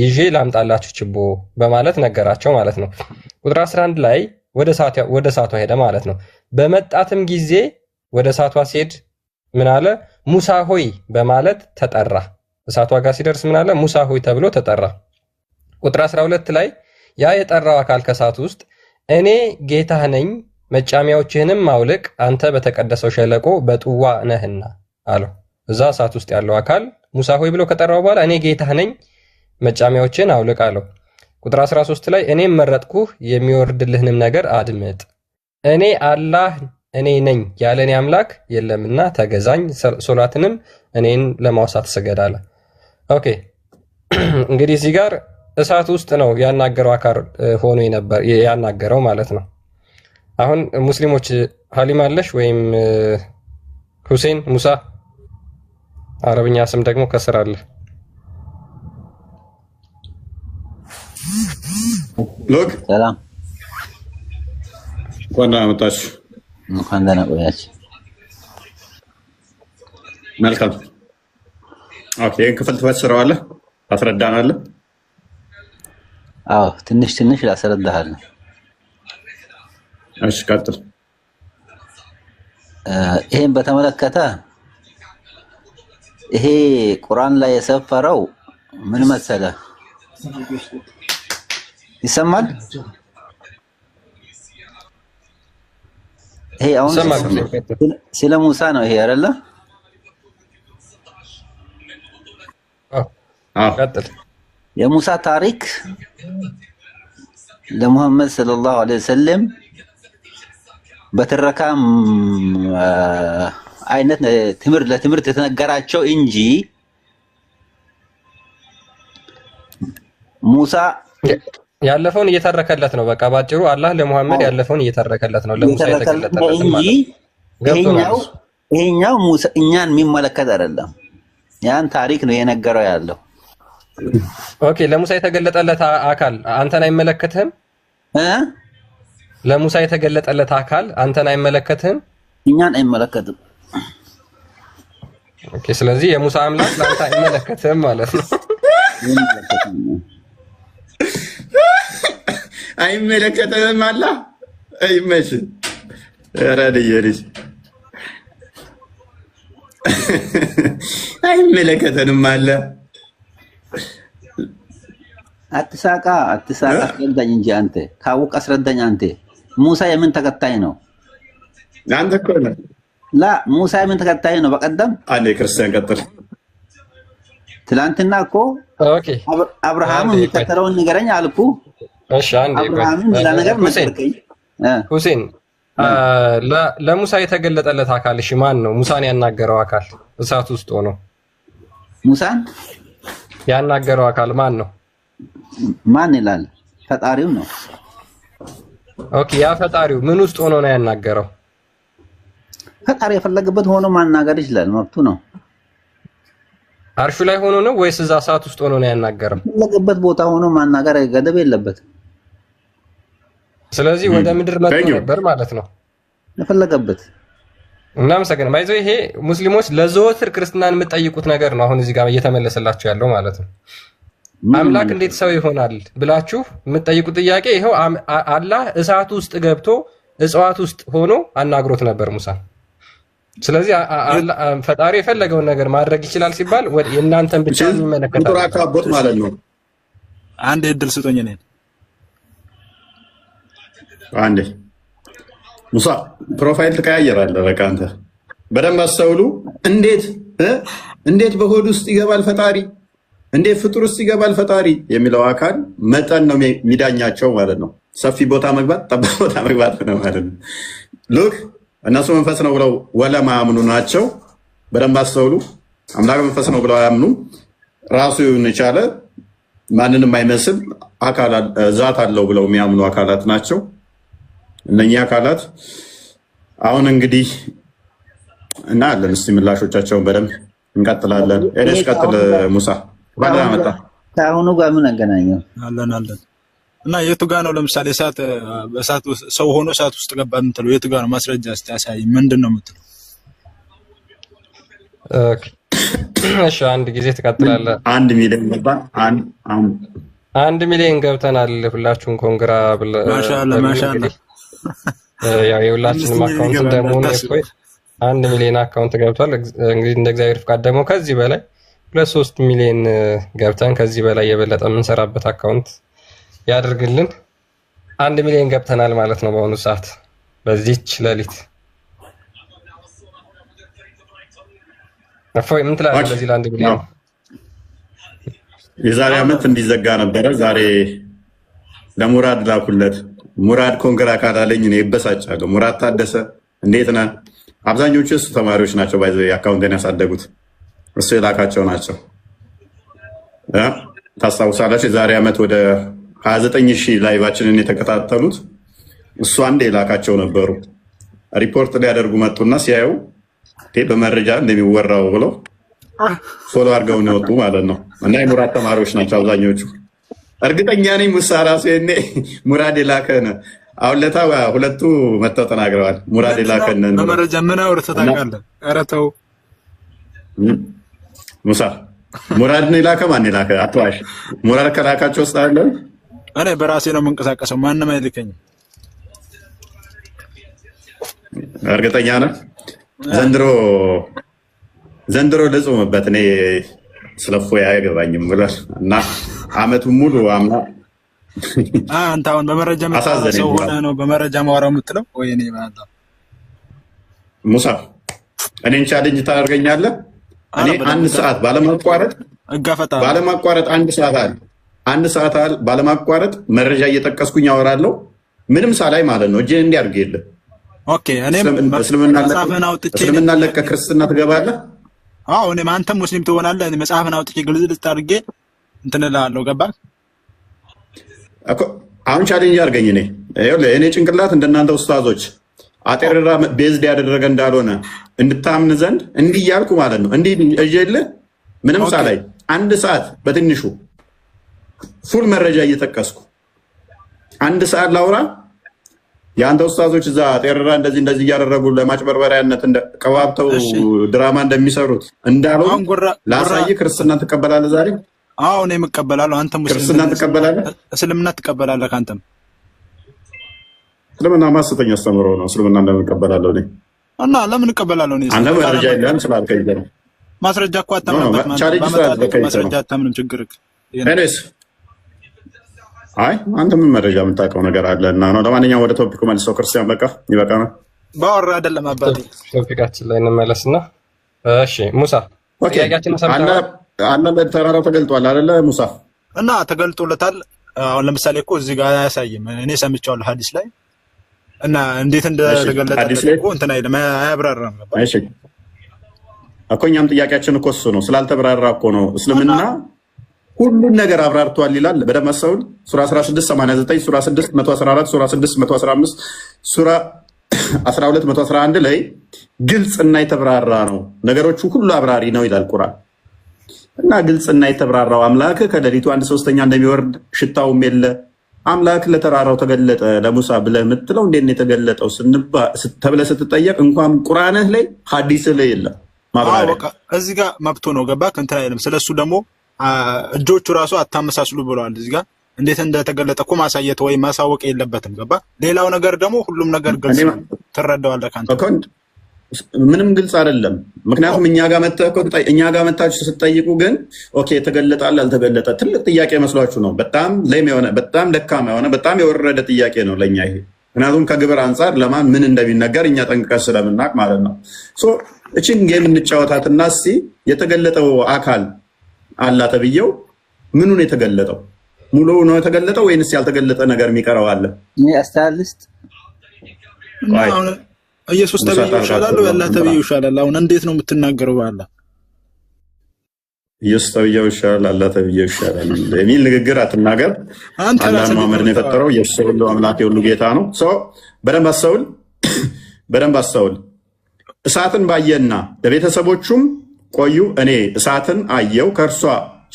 ይዤ ላምጣላችሁ ችቦ በማለት ነገራቸው ማለት ነው። ቁጥር 11 ላይ ወደ እሳቷ ሄደ ማለት ነው። በመጣትም ጊዜ ወደ እሳቷ ሲሄድ ምን አለ? ሙሳ ሆይ በማለት ተጠራ። እሳቷ ጋር ሲደርስ ምን አለ? ሙሳ ሆይ ተብሎ ተጠራ። ቁጥር 12 ላይ ያ የጠራው አካል ከእሳት ውስጥ እኔ ጌታህ ነኝ፣ መጫሚያዎችህንም አውልቅ፣ አንተ በተቀደሰው ሸለቆ በጡዋ ነህና አለው። እዛ እሳት ውስጥ ያለው አካል ሙሳ ሆይ ብሎ ከጠራው በኋላ እኔ ጌታህ ነኝ፣ መጫሚያዎችህን አውልቅ አለው። ቁጥር 13 ላይ እኔም መረጥኩህ፣ የሚወርድልህንም ነገር አድምጥ። እኔ አላህ እኔ ነኝ፣ ያለ እኔ አምላክ የለምና ተገዛኝ፣ ሶላትንም እኔን ለማውሳት ስገድ አለ። Okay፣ እንግዲህ እዚህ ጋር እሳት ውስጥ ነው ያናገረው አካል ሆኖ ነበር ያናገረው ማለት ነው። አሁን ሙስሊሞች ሀሊም አለሽ ወይም ሁሴን ሙሳ፣ አረብኛ ስም ደግሞ ከስር አለ። ሎክ ሰላም፣ እንኳን ደህና መጣችሁ። እንኳን ደህና ቆያችሁ። መልካም። Okay፣ ይህን ክፍል ትፈስረዋለህ፣ ታስረዳናለህ? አዎ፣ ትንሽ ትንሽ ላስረዳሃለሁ። እሺ፣ ቀጥል። ይሄን በተመለከተ ይሄ ቁርአን ላይ የሰፈረው ምን መሰለ? ይሰማል? ይሄ አሁን ይሰማል። ስለ ሙሳ ነው ይሄ አይደለ? አዎ፣ ቀጥል። የሙሳ ታሪክ ለሙሐመድ ሰለላሁ ዐለይሂ ወሰለም በትረካ አይነት ትምህርት ለትምህርት የተነገራቸው እንጂ ሙሳ ያለፈውን እየተረከለት ነው። በቃ ባጭሩ አላህ ለሙሐመድ ያለፈውን እየተረከለት ነው፣ ለሙሳ እየተረከለት ነው የተገለጠለትን እንጂ ማለት ነው። ገብቶናል ይሄኛው እሱ። ይሄኛው ሙሳ እኛን የሚመለከት አይደለም። ያን ታሪክ ነው የነገረው ያለው። Okay፣ ለሙሳ የተገለጠለት አካል አንተን አይመለከትህም? እ ለሙሳ የተገለጠለት አካል አንተን አይመለከትህም? እኛን አይመለከትም። Okay፣ ስለዚህ የሙሳ አምላክ ለአንተ አይመለከትህም ማለት ነው። አይመለከትም። አይመለከትህም አላ አይመችህ። ኧረ ልዬ ልጅ አይመለከተንም አለ። አትሳቃ አትሳቃ፣ አስረዳኝ እንጂ አንተ ካወቅ አስረዳኝ። አንተ ሙሳ የምን ተከታይ ነው? አንተ እኮ ነህ። ላ ሙሳ የምን ተከታይ ነው? በቀደም አንዴ ክርስቲያን ቀጥል። ትላንትና እኮ Okay፣ አብርሃም አንዴ ቆይ። የሚከተለውን ንገረኝ አልኩ። እሺ፣ አንዴ ቆይ። አብርሃምን ሌላ ነገር ሁሴን ነገርከኝ። ሁሴን ለሙሳ የተገለጠለት አካል እሺ ማን ነው? ሙሳን ያናገረው አካል እሳት ውስጥ ሆኖ ሙሳን ያናገረው አካል ማን ነው? ማን ይላል? ፈጣሪው ነው። Okay፣ ያ ፈጣሪው ምን ውስጥ ሆኖ ነው ያናገረው? ፈጣሪ የፈለገበት ሆኖ ማናገር ይችላል፣ መብቱ ነው። አርሹ ላይ ሆኖ ነው ወይስ እዛ እሳት ውስጥ ሆኖ ነው ያናገረው? የፈለገበት ቦታ ሆኖ ማናገር ገደብ የለበትም። ስለዚህ ወደ ምድር መጥቶ Thank you. ነበር ማለት ነው። የፈለገበት እናመሰግናለን። ባይዘው ይሄ ሙስሊሞች ለዘወትር ክርስትናን የምትጠይቁት ነገር ነው። አሁን እዚህ ጋር እየተመለሰላችሁ ያለው ማለት ነው። ምንም አምላክ ማለት እንዴት ሰው ይሆናል ብላችሁ የምትጠይቁት ጥያቄ ይኸው አላህ እሳት ውስጥ ገብቶ እጽዋት ውስጥ ሆኖ አናግሮት ነበር ሙሳን። ስለዚህ ፈጣሪ የፈለገውን ነገር ማድረግ ይችላል ሲባል የእናንተን ብቻ የሚመለከት ፍጡር አይደለም። አካቦት ማለት ነው። አንድ እድል ስጡኝ እኔን። አንዴ ሙሳ profile ትቀያየራለህ። በቃ አንተ በደንብ አስተውሉ። እንዴት እንዴት በሆድ ውስጥ ይገባል ፈጣሪ፣ እንዴት ፍጡር ውስጥ ይገባል ፈጣሪ የሚለው አካል መጠን ነው የሚዳኛቸው ማለት ነው። ሰፊ ቦታ መግባት፣ ጠባብ ቦታ መግባት ነው ማለት ነው። Look እነሱ መንፈስ ነው ብለው ወለማያምኑ ናቸው። በደንብ አስተውሉ። አምላክ መንፈስ ነው ብለው አያምኑ። ራሱ የቻለ ማንንም አይመስል አካል ዛት አለው ብለው የሚያምኑ አካላት ናቸው። እነኚህ አካላት አሁን እንግዲህ እና አለን እስቲ ምላሾቻቸውን በደንብ እንቀጥላለን። ኤደስ ቀጥል። ሙሳ ባላ መጣ። ከአሁኑ ጋር ምን አገናኘው? አለን አለን። እና የቱ ጋ ነው ለምሳሌ እሳት በእሳት ውስጥ ሰው ሆኖ እሳት ውስጥ ገባ የምትለው የቱ ጋ ነው? ማስረጃ እስቲ አሳይ። ምንድን ነው የምትለው? Okay። እሺ አንድ ጊዜ ትቀጥላለህ። 1 ሚሊዮን ገባ። 1 ሚሊዮን ገብተናል። ሁላችሁም congra ማሻአላ በሉን። ማሻአላ። እንግዲህ ያው የሁላችንም 5 ሚሊዮን account ይገባል እንደመሆኑ እንዳታስብ። እፎይ 1 ሚሊዮን account ገብቷል። እንግዲህ እንደ እግዚአብሔር ፍቃድ ደግሞ ከዚህ በላይ 2-3 ሚሊዮን ገብተን ከዚህ በላይ የበለጠ የምንሰራበት account ያድርግልን። 1 ሚሊዮን ገብተናል ማለት ነው በአሁኑ ሰዓት በዚች ሌሊት። እፎይ ምን ትላለህ? በዚህ ለ1 ሚሊዮን የዛሬ ዓመት እንዲዘጋ ነበረ። ዛሬ ለሙራድ ላኩለት። ሙራድ congra ካላለኝ እኔ ይበሳጫለሁ። ሙራድ ታደሰ እንዴት ነህ? አብዛኞቹ እሱ ተማሪዎች ናቸው። by the way አካውንቴን ያሳደጉት እሱ የላካቸው ናቸው። ታስታውሳላችሁ? የዛሬ ዓመት ወደ 29 ሺህ live ኣችንን የተከታተሉት እሱ አንድ የላካቸው ነበሩ። ሪፖርት ሊያደርጉ መጡና ሲያዩ በመረጃ እንደሚወራው ብለው follow አድርገው ነው የወጡ ማለት ነው። እና የሙራድ ተማሪዎች ናቸው አብዛኞቹ። እርግጠኛ ነኝ ሙሳ ራሱ የኔ ሙራድ የላከን አሁን ለታ ሁለቱ መጥተው ተናግረዋል። ሙራድ የላከን በመረጃ ምን አውርተህ ታውቃለህ? ኧረ ተው ሙሳ፣ ሙራድ ነው የላከ? ማን የላከ? አትዋሽ። ሙራድ ከላካቸው ውስጥ አለ። እኔ በራሴ ነው የምንቀሳቀሰው፣ ማንም አይልከኝም። እርግጠኛ ነህ? ዘንድሮ ዘንድሮ ልጹምበት እኔ ስለ እፎይ አያገባኝም ብሏል። እና አመቱን ሙሉ አምና አንተ አሁን በመረጃ አሳዘነኝ። ሰው ሆነህ ነው በመረጃ ማወራው የምትለው ወይ? እኔ ማለት ሙሳ እኔን challenge ታደርገኛለህ? እኔ አንድ ሰዓት ባለማቋረጥ እጋፈጣለሁ። ባለማቋረጥ አንድ ሰዓት አለ አንድ ሰዓት አለ ባለማቋረጥ መረጃ እየጠቀስኩኝ አወራለሁ። ምንም ሳላይ ማለት ነው። እጄን እንዲህ አድርጌ የለ okay። እኔም መጽሐፍን አውጥቼ እስልምና ለቀህ ክርስትና ትገባለህ። አዎ እኔም አንተም ሙስሊም ትሆናለህ። እኔ መጽሐፍን አውጥቼ ግልጽ አድርጌ እንትን እልሃለሁ። ገባህ? አሁን challenge አድርገኝ። እኔ ይኸውልህ፣ እኔ ጭንቅላት እንደናንተ ኡስታዞች አጤሬራ based ያደረገ እንዳልሆነ እንድታምን ዘንድ እንዲህ እያልኩ ማለት ነው። እንዲህ እየልህ ምንም ሳላይ አንድ ሰዓት በትንሹ full መረጃ እየጠቀስኩ አንድ ሰዓት ላውራ። የአንተ ኡስታዞች እዛ ጤረራ እንደዚህ እንደዚህ እያደረጉ ለማጭበርበሪያነት ቀባብተው ድራማ እንደሚሰሩት እንዳልሆን ላሳይ። ክርስትና ትቀበላለህ ዛሬ? አዎ እኔም እቀበላለሁ። አንተም ሙስሊም ክርስትና ትቀበላለህ? እስልምና ትቀበላለህ? ከአንተም እስልምና ማሰተኛ አስተምሮ ነው። እስልምና እንደምን እቀበላለሁ እኔ? እና ለምን እቀበላለሁ እኔ? አንተ መረጃ የለህም ስላልከኝ ነው። ማስረጃ እኮ አታምንበት። challenge ስላልከኝ ማስረጃ አታምንም። ችግር anyways አይ አንተ ምን መረጃ የምታውቀው ነገር አለ እና ነው። ለማንኛውም ወደ topic ኡ መልሰው ክርስቲያን፣ በቃ ይበቃናል። ባወራ አይደለም አባቴ። topic ኣችን ላይ እንመለስና እሺ ሙሳ ጥያቄያችንን ሰምተሃል? አለ ተራራው ተገልጧል አይደለ ሙሳ? እና ተገልጦለታል። አሁን ለምሳሌ እኮ እዚህ ጋር አያሳይም። እኔ ሰምቼዋለሁ ሐዲስ ላይ እና እንዴት እንደተገለጠለት እኮ እንትን አይልም፣ አያብራራም። እሺ እኮ እኛም ጥያቄያችን እኮ እሱ ነው። ስላልተብራራ እኮ ነው። እስልምና ሁሉን ነገር አብራርቷል ይላል። በደምብ አስተውል። ሱራ 16 89፣ ሱራ 6 114፣ ሱራ 6 115፣ ሱራ 12 111 ላይ ግልጽና የተብራራ ነው። ነገሮቹ ሁሉ አብራሪ ነው ይላል ቁርአን። እና ግልጽና የተብራራው አምላክ ከሌሊቱ አንድ ሶስተኛ እንደሚወርድ ሽታውም የለ አምላክ ለተራራው ተገለጠ ለሙሳ ብለህ የምትለው እንዴት ነው የተገለጠው ተብለህ ስትጠየቅ እንኳን ቁርአንህ ላይ ሐዲስህ ላይ የለም ማብራሪያ። እዚህ ጋር መብቶ ነው። ገባህ? እንትን አይልም። ስለሱ ደግሞ እጆቹ ራሱ አታመሳስሉ ብለዋል። እዚህ ጋር እንዴት እንደተገለጠ እኮ ማሳየት ወይም ማሳወቅ የለበትም። ገባ? ሌላው ነገር ደግሞ ሁሉም ነገር ግልጽ ነው፣ ትረዳዋለህ ከአንተ ምንም ግልጽ አይደለም። ምክንያቱም እኛ ጋር መተህ እኮ እኛ ጋር መታችሁ ስትጠይቁ ግን okay የተገለጠ አለ አልተገለጠ ትልቅ ጥያቄ መስሏችሁ ነው። በጣም lame የሆነ በጣም ደካማ የሆነ በጣም የወረደ ጥያቄ ነው ለእኛ ይሄ። ምክንያቱም ከግብር አንጻር ለማን ምን እንደሚነገር እኛ ጠንቅቀን ስለምናውቅ ማለት ነው። So እችን game እንጫወታትና እስኪ የተገለጠው አካል አላ ተብዬው ምኑን የተገለጠው ሙሉ ነው የተገለጠው ወይንስ ያልተገለጠ ነገር የሚቀረው አለ? እኔ አስተያየት ልስጥ። ኢየሱስ ተብዬው ይሻላል ወይ አላህ ተብዬው ይሻላል? አሁን እንዴት ነው የምትናገረው? በአላህ ኢየሱስ ተብዬው ይሻላል፣ አላህ ተብዬው ይሻላል የሚል ንግግር አትናገር። አንተ አላህ ራስህ መሐመድን የፈጠረው ኢየሱስ ሁሉ አምላክ የሁሉ ጌታ ነው። ሰው በደንብ አስተውል፣ በደንብ አስተውል። እሳትን ባየና ለቤተሰቦቹም ቆዩ፣ እኔ እሳትን አየው፣ ከእርሷ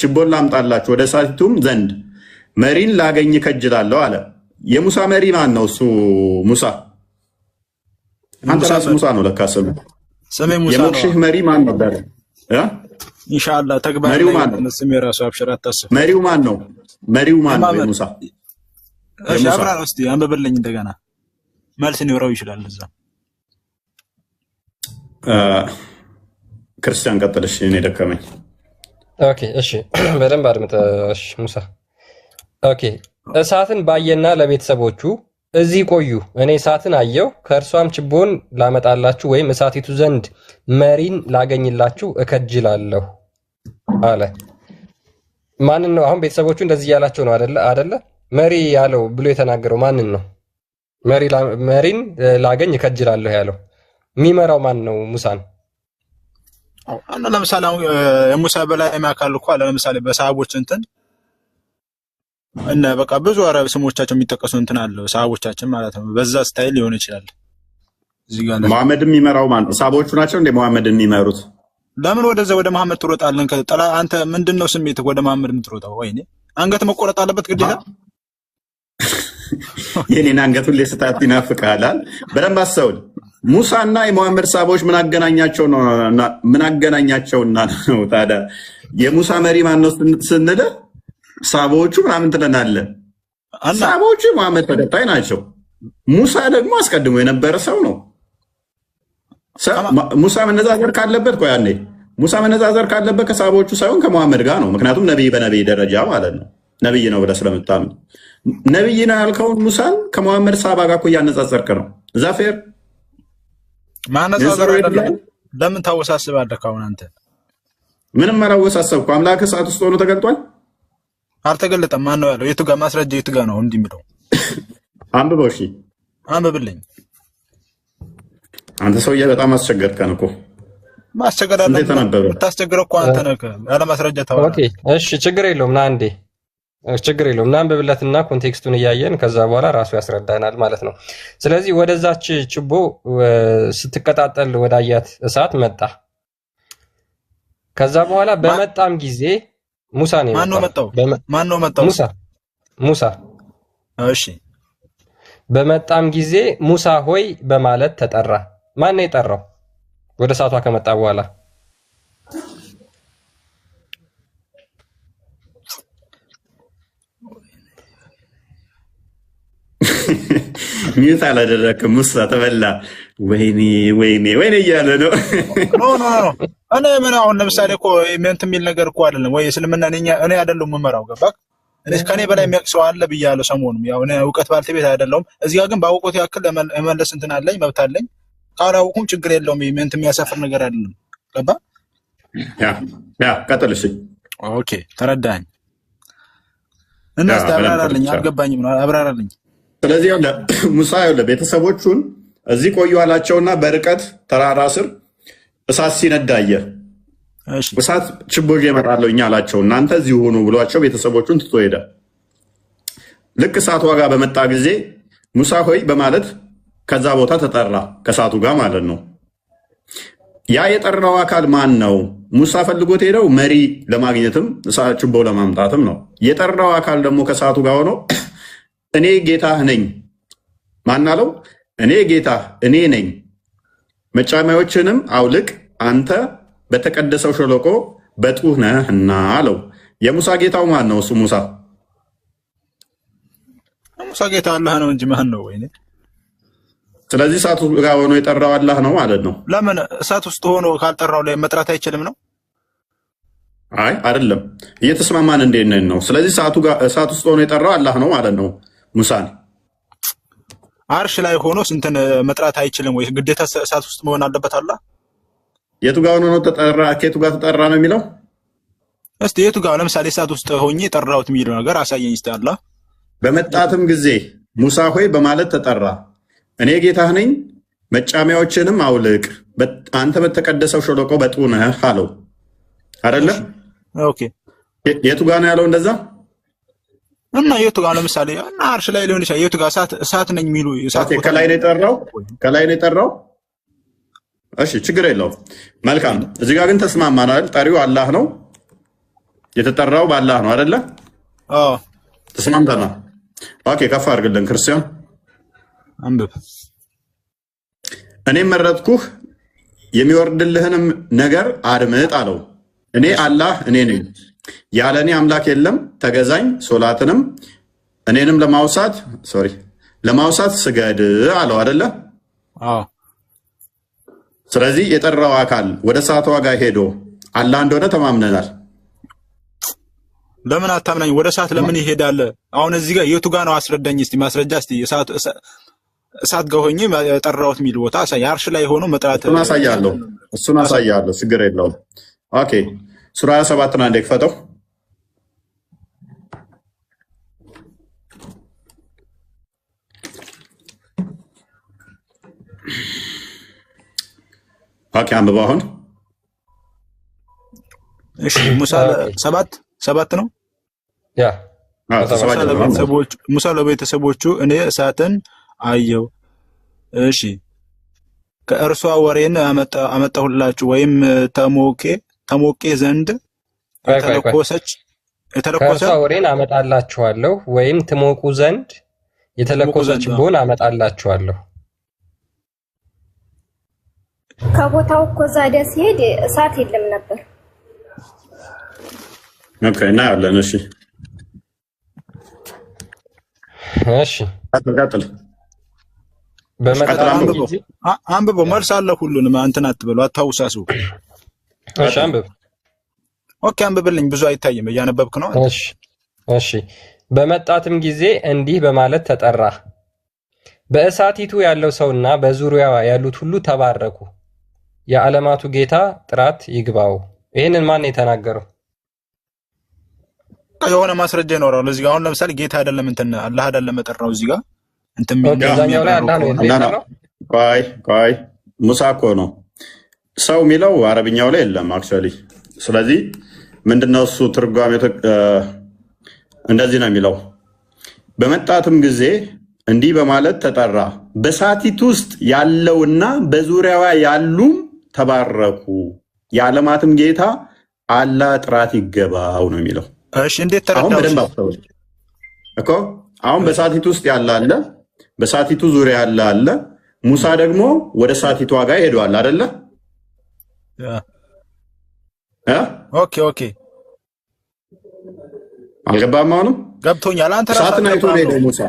ችቦን ላምጣላችሁ ወደ እሳቲቱም ዘንድ መሪን ላገኝ ከጅላለሁ አለ። የሙሳ መሪ ማን ነው? እሱ ሙሳ። አንተ ራስህ ሙሳ ነው ለካ ስሙ። ስሜ ሙሳ ነው። የሞክሽህ መሪ ማን ነበር? ኢንሻአላህ ተግባር መሪው ላይ ማን ነው? ስሜ ራሱ አብሽር፣ አታስብ። መሪው ማን ነው? መሪው ማን ነው? የሙሳ እሺ የሙሳ አብራራ እስቲ አንብብልኝ እንደገና። መልስ ሊኖረው ይችላል እዛ። ክርስቲያን ቀጥልሽ፣ እኔ ደከመኝ። Okay እሺ፣ በደንብ አድምጠ። እሺ ሙሳ okay፣ እሳትን ባየና ለቤተሰቦቹ እዚህ ቆዩ፣ እኔ እሳትን አየሁ፣ ከእርሷም ችቦን ላመጣላችሁ ወይም እሳቲቱ ዘንድ መሪን ላገኝላችሁ እከጅላለሁ አለ። ማንን ነው አሁን ቤተሰቦቹ እንደዚህ እያላቸው ነው አደለ? አደለ? መሪ ያለው ብሎ የተናገረው ማንን ነው? መሪን ላገኝ እከጅላለሁ ያለው የሚመራው ማን ነው? ሙሳን። እና ለምሳሌ አሁን የሙሳ በላይ አካል እኮ አለ። ለምሳሌ በሰሃቦች እንትን እነ በቃ ብዙ አረብ ስሞቻቸው የሚጠቀሱ እንትን አለ ሰሃቦቻችን ማለት ነው። በዛ style ሊሆን ይችላል። እዚህ ጋር መሐመድ የሚመራው ማን ነው? ሰሃቦቹ ናቸው እንደ መሐመድ የሚመሩት? ለምን ወደዛ ወደ መሐመድ ትሮጣለን? ከጠላ አንተ ምንድነው ስሜትህ ወደ መሐመድ የምትሮጠው? ወይኔ አንገት መቆረጥ አለበት ግዴታ። የኔን አንገት ሁሌ ስታት ይናፍቅሃል። በደንብ አስተውል። ሙሳና የመሐመድ ሰሃቦች ምን አገናኛቸው ነው? ምን አገናኛቸውና ነው ታዲያ? የሙሳ መሪ ማን ነው ስንል ሰሃቦቹ ምናምን ትለናለህ። ሰሃቦቹ የመሐመድ ተከታይ ናቸው። ሙሳ ደግሞ አስቀድሞ የነበረ ሰው ነው። ሙሳ መነጻጸር ካለበት ቆይ አንዴ፣ ሙሳ መነጻጸር ካለበት ከሰሃቦቹ ሳይሆን ከመሐመድ ጋር ነው። ምክንያቱም ነቢይ በነቢይ ደረጃ ማለት ነው። ነቢይ ነው ብለህ ስለምታምን ነቢይ ነው ያልከውን ሙሳን ከመሐመድ ሰሃባ ጋር እኮ እያነጻጸርክ ነው። is that fair ማነጻጸር አይደለም። ለምን ታወሳስባለህ? አሁን አንተ ምንም አላወሳሰብኩ። አምላክ እሳት ውስጥ ሆኖ ተገልጧል። አልተገለጠም። ማን ነው ያለው? የቱ ጋር ማስረጃ? የቱ ጋር ነው እንዲህ የሚለው? አንብበው። እሺ አንብብልኝ። አንተ ሰውዬ በጣም አስቸገርከን እኮ። ማስቸገር አለ እንዴት ተነበበ? የምታስቸግረው እኮ አንተ ነህ። ያለ ማስረጃ ታወራለህ። Okay እሺ፣ ችግር የለውም። ና አንዴ፣ ችግር የለውም። ና አንብብለትና context ኡን እያየን ከዛ በኋላ ራሱ ያስረዳናል ማለት ነው። ስለዚህ ወደዛች ችቦ ስትቀጣጠል ወዳያት እሳት መጣ። ከዛ በኋላ በመጣም ጊዜ ሙሳ ነው ማን ነው የመጣው። መጣው? ማን ነው መጣው? ሙሳ ሙሳ። እሺ በመጣም ጊዜ ሙሳ ሆይ በማለት ተጠራ። ማን ነው የጠራው? ወደ እሳቷ ከመጣ በኋላ Mute አላደረክም። ሙሳ ተበላ። ወይኔ ወይኔ ወይኔ እያለ ነው። No no no፣ እኔ ምን አሁን ለምሳሌ እኮ እንትን የሚል ነገር እኮ አይደለም ወይ እስልምና እኔ አይደለሁም የምመራው፣ ገባህ? እኔ ከኔ በላይ የሚያውቅ ሰው አለ ብያለሁ። ሰሞኑን ያው እኔ እውቀት ባልተቤት አይደለሁም። እዚህ ጋር ግን ባወቁት ያክል ለመመለስ እንትን አለኝ፣ መብት አለኝ። ካላወቁም ችግር የለውም። እንትን የሚያሰፍር ነገር አይደለም። ገባህ? Yeah yeah፣ ቀጥል። እሺ Okay ተረዳኝ። እና እስኪ አብራራልኝ፣ አልገባኝም ነው አብራራልኝ። ስለዚህ ሙሳ ቤተሰቦቹን እዚህ ቆዩ አላቸውና በርቀት ተራራ ስር እሳት ሲነድ አየ። እሳት ችቦ ይዤ እመጣለሁ እኛ አላቸው። እናንተ እዚህ ሁኑ ብሏቸው ቤተሰቦቹን ትቶ ሄደ። ልክ እሳቷ ጋር በመጣ ጊዜ ሙሳ ሆይ በማለት ከዛ ቦታ ተጠራ፣ ከእሳቱ ጋር ማለት ነው። ያ የጠራው አካል ማን ነው? ሙሳ ፈልጎት ሄደው መሪ ለማግኘትም ችቦ ለማምጣትም ነው። የጠራው አካል ደግሞ ከእሳቱ ጋር ሆኖ እኔ ጌታህ ነኝ። ማን አለው? እኔ ጌታህ እኔ ነኝ፣ መጫሚያዎችንም አውልቅ፣ አንተ በተቀደሰው ሸለቆ በጡህ ነህና አለው። የሙሳ ጌታው ማን ነው? እሱ ሙሳ ሙሳ ጌታ አላህ ነው እንጂ ማን ነው? ወይኔ ስለዚህ እሳቱ ጋር ሆኖ የጠራው አላህ ነው ማለት ነው። ለምን እሳት ውስጥ ሆኖ ካልጠራው ላይ መጥራት አይችልም ነው? አይ አይደለም፣ እየተስማማን እንዴት ነን ነው። ስለዚህ እሳት ውስጥ ሆኖ የጠራው አላህ ነው ማለት ነው ሙሳን። አርሽ ላይ ሆኖ ስንትን መጥራት አይችልም ወይ? ግዴታ እሳት ውስጥ መሆን አለበት አላህ? የቱ ጋር ሆኖ ነው ተጠራ? ከየቱ ጋር ተጠራ ነው የሚለው? እስቲ የቱ ጋር ለምሳሌ እሳት ውስጥ ሆኜ ጠራሁት የሚለው ነገር አሳየኝ እስቲ አላህ። በመጣትም ጊዜ ሙሳ ሆይ በማለት ተጠራ። እኔ ጌታህ ነኝ፣ መጫሚያዎችንም አውልቅ፣ አንተ በተቀደሰው ሸለቆ በጡ ነህ አለው። አይደለ? Okay። የቱ ጋር ነው ያለው እንደዛ? እና የቱ ጋር ለምሳሌ እና አርሽ ላይ ሊሆን ይችላል። የቱ ጋር እሳት እሳት ነኝ የሚሉ እሳት ቦታ ከላይ ነው የጠራው። ከላይ ነው የጠራው። እሺ ችግር የለውም። መልካም። እዚህ ጋር ግን ተስማማን አይደል? ጠሪው አላህ ነው፣ የተጠራው በአላህ ነው አይደለ? አዎ ተስማምተናል። Okay ከፍ አድርግልን ክርስቲያን። አንብብ። እኔም መረጥኩህ የሚወርድልህንም ነገር አድምጥ አለው። እኔ አላህ እኔ ነኝ፣ ያለ እኔ አምላክ የለም። ተገዛኝ፣ ሶላትንም እኔንም ለማውሳት sorry ለማውሳት ስገድ አለው አይደለ? አዎ። ስለዚህ የጠራው አካል ወደ እሳቷ ጋር ሄዶ አላህ እንደሆነ ተማምነናል። ለምን አታምናኝ? ወደ እሳት ለምን ይሄዳል? አሁን እዚህ ጋር የቱ ጋር ነው አስረዳኝ እስቲ፣ ማስረጃ እስቲ። እሳት ጋር ሆኜ ጠራሁት የሚል ቦታ አሳይ። አርሽ ላይ ሆኖ መጥራት እሱን አሳያለሁ፣ እሱን አሳያለሁ። ችግር የለውም። Okay ሱራ 27ን አንዴ ክፈተው። Okay አንብበው አሁን። እሺ ሙሳ 7:7 ነው። ያ ሙሳ ለቤተሰቦቹ እኔ እሳትን አየሁ፣ እሺ ከእርሷ ወሬን አመጣሁላችሁ ወይም ተሞቄ ዘንድ የተለኮሰች ከእርሷ ወሬን አመጣላችኋለሁ ወይም ትሞቁ ዘንድ የተለኮሰች ቦን አመጣላችኋለሁ። ከቦታው እኮ ዛዲያ ሲሄድ እሳት የለም ነበር። Okay እናያለን። እሺ እሺ ቀጥል። አንብበው፣ መልስ አለ ሁሉንም እንትን አትበሉ፣ አታውሳሱ። እሺ አንብብ። Okay አንብብልኝ፣ ብዙ አይታይም፣ እያነበብክ ነው። እሺ እሺ። በመጣትም ጊዜ እንዲህ በማለት ተጠራ፣ በእሳቲቱ ያለው ሰውና በዙሪያዋ ያሉት ሁሉ ተባረኩ፣ የዓለማቱ ጌታ ጥራት ይግባው። ይህንን ማን ነው የተናገረው? የሆነ ማስረጃ ይኖራል እዚህ ጋር። አሁን ለምሳሌ ጌታ አይደለም እንትን አላህ አይደለም የጠራው እዚህ ጋር እንትን እዛኛው ላይ አላህ ነው የጠራው። ቆይ ቆይ፣ ሙሳ እኮ ነው ሰው የሚለው አረብኛው ላይ የለም actually። ስለዚህ ምንድነው እሱ ትርጓሜ እንደዚህ ነው የሚለው፣ በመጣትም ጊዜ እንዲህ በማለት ተጠራ፣ በሳቲት ውስጥ ያለውና በዙሪያዋ ያሉም ተባረኩ፣ የዓለማትም ጌታ አላህ ጥራት ይገባው ነው የሚለው። እሺ እንዴት ተረዳው? አሁን በደንብ አስተውል እኮ። አሁን በሳቲቱ ውስጥ ያለ አለ፣ በሳቲቱ ዙሪያ ያለ አለ። ሙሳ ደግሞ ወደ ሳቲቷ ጋር ሄዷል አይደለ? Okay okay፣ አልገባም። አሁንም ገብቶኛል። አንተ ራስህ እሳትን አይቶ ነው ሄደው ሙሳ።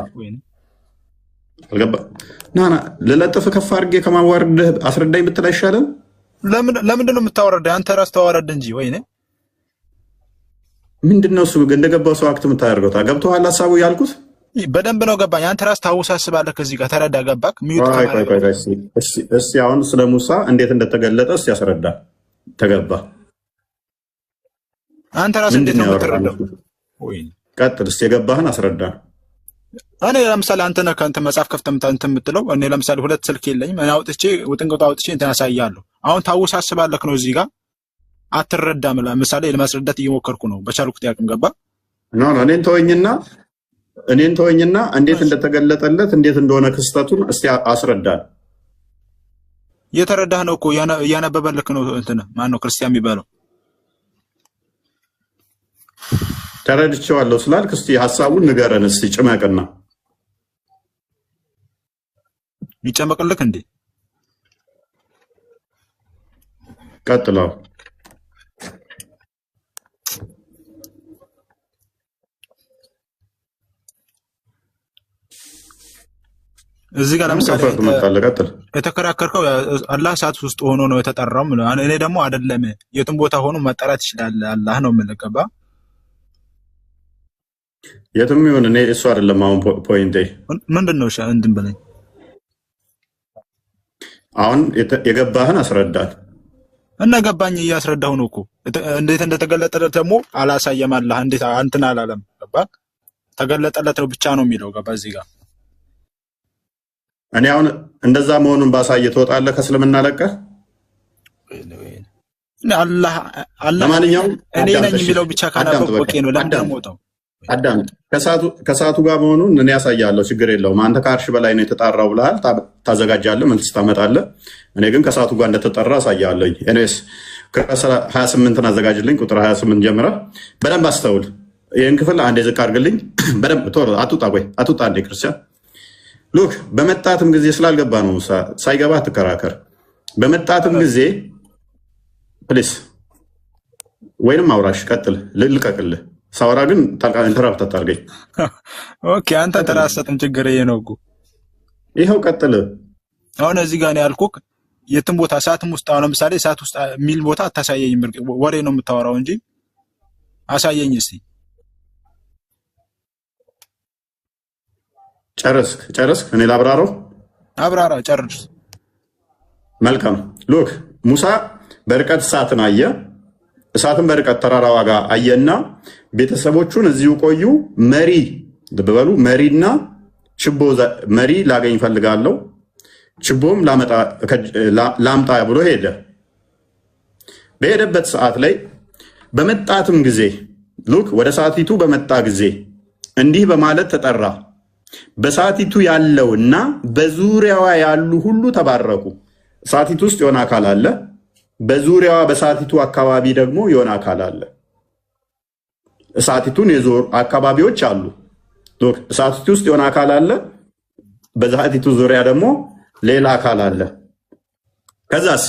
አልገባ ና ና፣ ልለጥፍ ከፍ አድርጌ ከማዋረድህ አስረዳኝ ብትል አይሻልም? ለምንድን ነው የምታወረደው? አንተ ራስህ ተዋረድ እንጂ። ወይኔ ምንድን ነው እሱ እንደገባው ሰው act የምታደርገው? ገብቶሃል ሀሳቡ ያልኩት በደንብ ነው ገባኝ። አንተ ራስህ ታወሳስባለህ። ከዚህ ጋር ተረዳ። ገባክ? mute እስቲ አሁን ስለ ሙሳ እንዴት እንደተገለጠ እስቲ ያስረዳ። ተገባ አንተ ራስህ እንዴት ነው የምትረዳው? ቀጥል እስቲ የገባህን አስረዳ። እኔ ለምሳሌ አንተ ነህ ከእንትን መጽሐፍ ከፍተህ እንትን የምትለው። እኔ ለምሳሌ ሁለት ስልክ የለኝም። እኔ አውጥቼ ውጥንቅጡ አውጥቼ እንትን አሳያለሁ። አሁን ታወሳስባለህ ነው እዚህ ጋር አትረዳም። ለምሳሌ ለማስረዳት እየሞከርኩ ነው በቻልኩት ያቅም። ገባ? No no፣ እኔን ተወኝና እንዴት እንደተገለጠለት እንዴት እንደሆነ ክስተቱን እስቲ አስረዳን። እየተረዳህ ነው እኮ እያነበበልክ ነው። እንትን ማን ነው ክርስቲያን የሚባለው? ተረድቼዋለሁ ስላልክ እስቲ ሀሳቡን ንገረን እስቲ ጭመቅና። ይጨመቅልክ እንዴ? ቀጥለው። እዚህ ጋር ለምሳሌ የተከራከርከው አላህ እሳት ውስጥ ሆኖ ነው የተጠራው። እኔ ደግሞ አይደለም፣ የትም ቦታ ሆኖ መጠራት ይችላል አላህ ነው የምልህ። ገባ? የትም ይሁን እኔ እሱ አይደለም አሁን point ኤ። ምንድን ነው እንትን በለኝ አሁን የገባህን አስረዳን። እና ገባኝ፣ እያስረዳሁ ነው እኮ። እንዴት እንደተገለጠ ደግሞ አላሳየም። አላህ እንዴት እንትን አላለም። ገባ? ተገለጠለት ነው ብቻ ነው የሚለው። ገባ? እዚህ ጋር እኔ አሁን እንደዛ መሆኑን ባሳየ ትወጣለህ ከእስልምና ለቀህ? አላህ ለማንኛውም እኔ ነኝ የሚለው ብቻ ካነበብክ በቂ ነው። ለምንድን ነው የምወጣው? አዳምጥ። ከሰዓቱ ጋር መሆኑን እኔ ያሳያለሁ፣ ችግር የለውም። አንተ ከአርሽ በላይ ነው የተጣራው ብለሃል፣ ታዘጋጃለህ፣ መልስ ታመጣለህ። እኔ ግን ከሰዓቱ ጋር እንደተጠራ አሳያለሁኝ። Anyways 28ን አዘጋጅልኝ፣ ቁጥር 28 ጀምረህ በደንብ አስተውል። ይህን ክፍል አንዴ ዝቅ አድርግልኝ በደንብ ቶሎ፣ አትውጣ፣ ቆይ አትውጣ። አንዴ ክርስቲያን look፣ በመጣትም ጊዜ ስላልገባ ነው ሳይገባ አትከራከር። በመጣትም ጊዜ please፣ ወይንም አውራሽ ቀጥል፣ ልልቀቅልህ። ሳወራ ግን interrupt አታርገኝ። Okay አንተ ተራሰጥም ችግር ይሄ ነው እኮ። ይኸው ቀጥል። አሁን እዚህ ጋር ነው ያልኩህ። የትም ቦታ እሳትም ውስጥ አሁን ለምሳሌ እሳት ውስጥ የሚል ቦታ አታሳየኝም። ወሬ ነው የምታወራው እንጂ አሳየኝ እስኪ። ጨረስክ? ጨረስክ? እኔ ላብራራው። አብራራ፣ ጨርስ። መልካም። Look፣ ሙሳ በርቀት እሳትን አየ። እሳትን በርቀት ተራራዋ ጋር አየና ቤተሰቦቹን እዚሁ ቆዩ፣ መሪ፣ ልብ በሉ፣ መሪና ችቦ፣ መሪ ላገኝ ፈልጋለሁ፣ ችቦም ላምጣ ብሎ ሄደ። በሄደበት ሰዓት ላይ በመጣትም ጊዜ፣ look፣ ወደ እሳቲቱ በመጣ ጊዜ እንዲህ በማለት ተጠራ። በእሳቲቱ ያለውና በዙሪያዋ ያሉ ሁሉ ተባረኩ። እሳቲቱ ውስጥ የሆነ አካል አለ። በዙሪያዋ በእሳቲቱ አካባቢ ደግሞ የሆነ አካል አለ። እሳቲቱን የዞሩ አካባቢዎች አሉ። Look፣ እሳቲቱ ውስጥ የሆነ አካል አለ። በእሳቲቱ ዙሪያ ደግሞ ሌላ አካል አለ። ከዛስ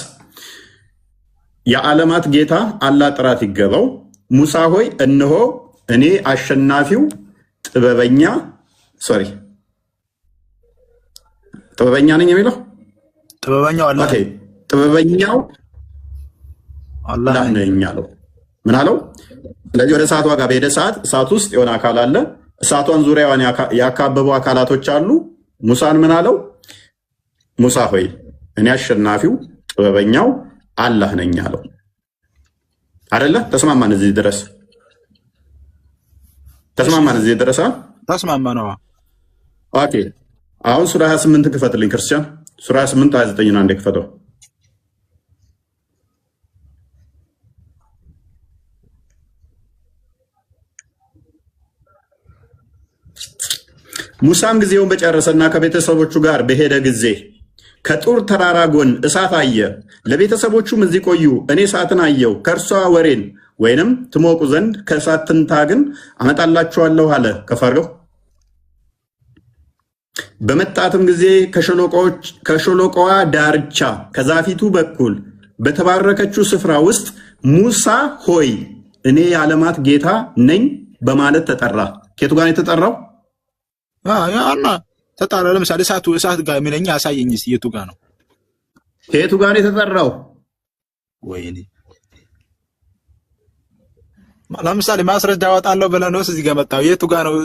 የዓለማት ጌታ አላህ ጥራት ይገባው ሙሳ ሆይ እነሆ እኔ አሸናፊው ጥበበኛ፣ sorry፣ ጥበበኛ ነኝ የሚለው ጥበበኛው አላህ። Okay፣ ጥበበኛው አላህ አላህ ነኝ አለው። ምን አለው? ስለዚህ ወደ እሳቷ ጋር በሄደ ሰዓት እሳት ውስጥ የሆነ አካል አለ። እሳቷን ዙሪያዋን ያካበቡ አካላቶች አሉ። ሙሳን ምን አለው? ሙሳ ሆይ እኔ አሸናፊው ጥበበኛው አላህ ነኝ አለው። አደለ? ተስማማን? እዚህ ድረስ ተስማማን? እዚህ ድረስ? ተስማማ ነው። Okay። አሁን ሱራ 28 ክፈትልኝ ክርስቲያን። ሱራ 28 29 አንዴ ክፈተው። ሙሳም ጊዜውን በጨረሰና ከቤተሰቦቹ ጋር በሄደ ጊዜ ከጡር ተራራ ጎን እሳት አየ። ለቤተሰቦቹም እዚህ ቆዩ፣ እኔ እሳትን አየሁ፣ ከእርሷ ወሬን ወይንም ትሞቁ ዘንድ ከእሳት ትንታግን አመጣላችኋለሁ አለ። ከፍ አድርገው። በመጣትም ጊዜ ከሸለቆዋ ዳርቻ ከዛፊቱ በኩል በተባረከችው ስፍራ ውስጥ ሙሳ ሆይ እኔ የዓለማት ጌታ ነኝ በማለት ተጠራ። ከየቱ ጋር ነው የተጠራው? እና ተጣራ። ለምሳሌ እሳቱ እሳት ጋር የሚለኝ አሳየኝ እስኪ የቱ ጋር ነው? ከየቱ ጋር ነው የተጠራው? ወይኔ፣ ለምሳሌ ማስረጃ አወጣለሁ ብለህ ነው እዚህ ጋር መጣው። የቱ ጋር ነው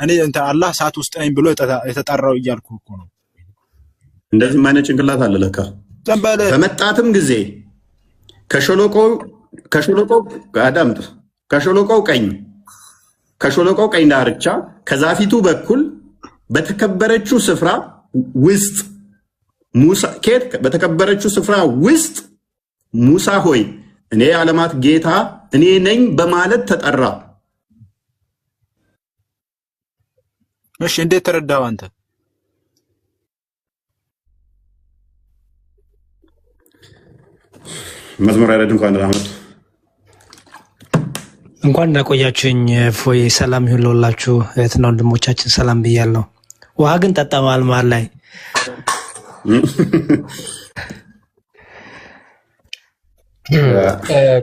እኔ እንትን አላህ እሳት ውስጥ ነኝ ብሎ የተጠራው እያልኩ እኮ ነው። እንደዚህም አይነት ጭንቅላት አለ ለካ። ዝም በል። በመጣትም ጊዜ ከሸለቆ፣ አዳምጥ፣ ከሸለቆው ቀኝ ዳርቻ ከዛፊቱ በኩል በተከበረችው ስፍራ ውስጥ ሙሳ ኬት በተከበረችው ስፍራ ውስጥ ሙሳ ሆይ እኔ የዓለማት ጌታ እኔ ነኝ በማለት ተጠራ። እሺ፣ እንዴት ተረዳኸው አንተ? መዝሙር ያሬድ፣ እንኳን ደህና መጡ። እንኳን እንዳቆያችሁኝ እፎይ፣ ሰላም ይሁን ለሁላችሁ እህትና ወንድሞቻችን፣ ሰላም ብያለሁ። ውሃ ግን ጠጣ መሀል መሀል ላይ።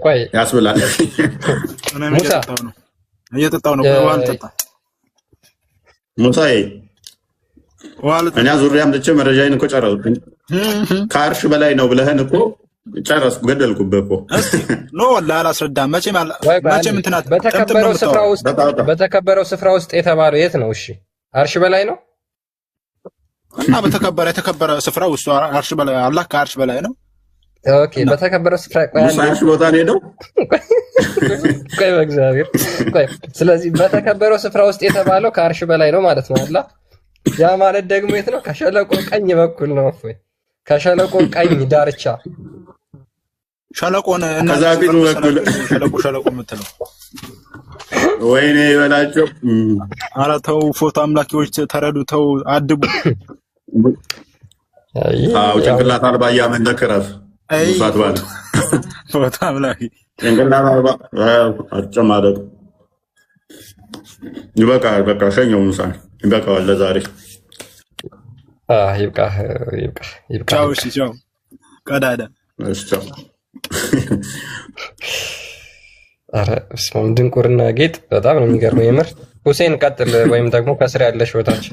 ቆይ። ያስብላል። እኔም ሙሳ። እየጠጣሁ ነው፣ እየጠጣሁ ነው። ቆይ ውሃ ልጠጣ። ሙሳዬ። ውሃ ልጠጣ። እኛ ዙሪያ አምጥቼ መረጃዬን እኮ ጨረስኩ። ከአርሽ በላይ ነው ብለህን እኮ ጨረስኩ፣ ገደልኩብህ እኮ። እስቲ no ወላሂ አላስረዳም። መቼም ቆይ ቆይ መቼም አንዴ። እንትና ጥምጥም ነው በተከበረው ስፍራ የምታወራው። ውስጥ በተከበረው ስፍራ ውስጥ የተባለው የት ነው? እሺ፣ አርሽ በላይ ነው። እና በተከበረ የተከበረ ስፍራ ውስጥ አርሽ በላይ፣ አላህ ከአርሽ በላይ ነው። Okay፣ በተከበረው ስፍራ፣ ቆይ ሙሳ አንዴ። አርሽ ቦታ ነው ሄደው። ቆይ፣ በእግዚአብሔር ቆይ። ስለዚህ በተከበረው ስፍራ ውስጥ የተባለው ከአርሽ በላይ ነው ማለት ነው አላ። ያ ማለት ደግሞ የት ነው? ከሸለቆ ቀኝ በኩል ነው። እፎይ፣ ከሸለቆ ቀኝ ዳርቻ። ሸለቆን እና ከዛ ፊቱ በኩል። ሸለቆ ሸለቆ የምትለው ወይኔ ይበላቸው። ኧረ ተው፣ ፎቶ አምላኪዎች ተረዱ፣ ተው አድቡ። አዎ፣ ጭንቅላት አልባ እያመለክ እረፍ። አይ ሙሳ ትባል። ፎቶ አምላኪ። ጭንቅላት አልባ፣ አዎ፣ አትጨማደቅ። ይበቃል። በቃ ሸኘው ሙሳ፣ ይበቃዋል ለዛሬ። ይብቃ፣ ይብቃ፣ ይብቃ። ቻው፣ እሺ፣ ቻው ቀዳዳ። እሺ፣ ቻው። ኧረ በስመ አብ፣ ድንቁርና ጌጥ በጣም ነው የሚገርመው የምር። ሁሴን ቀጥል፣ ወይም ደግሞ ከስር ያለሽ ቦታች።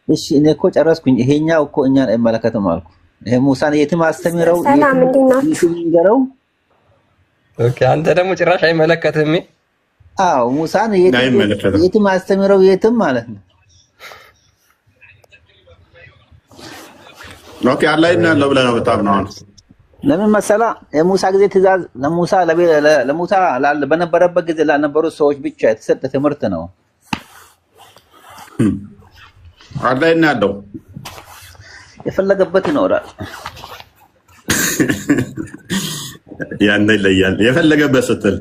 እሺ፣ እኔ እኮ ጨረስኩኝ። ይሄኛው እኮ እኛን አይመለከትም አልኩ። ይሄ ሙሳን የትም አስተምረው ሰላም፣ የትም እንዴት ናችሁ? የትም ይንገረው። Okay፣ አንተ ደግሞ ጭራሽ አይመለከትህም። አዎ፣ ሙሳን የትም አይመለከትም። የትም አስተምረው የትም ማለት ነው። Okay፣ አላህ የት ነው ያለው ብለህ ነው የምታምነው አሁን? ለምን መሰላ የሙሳ ጊዜ ትእዛዝ ለሙሳ ለሙሳ በነበረበት ጊዜ ላልነበሩ ሰዎች ብቻ የተሰጠ ትምህርት ነው። አላህ የት ነው ያለው? የፈለገበት ይኖራል። ያንተ ይለያል። የፈለገበት ስትል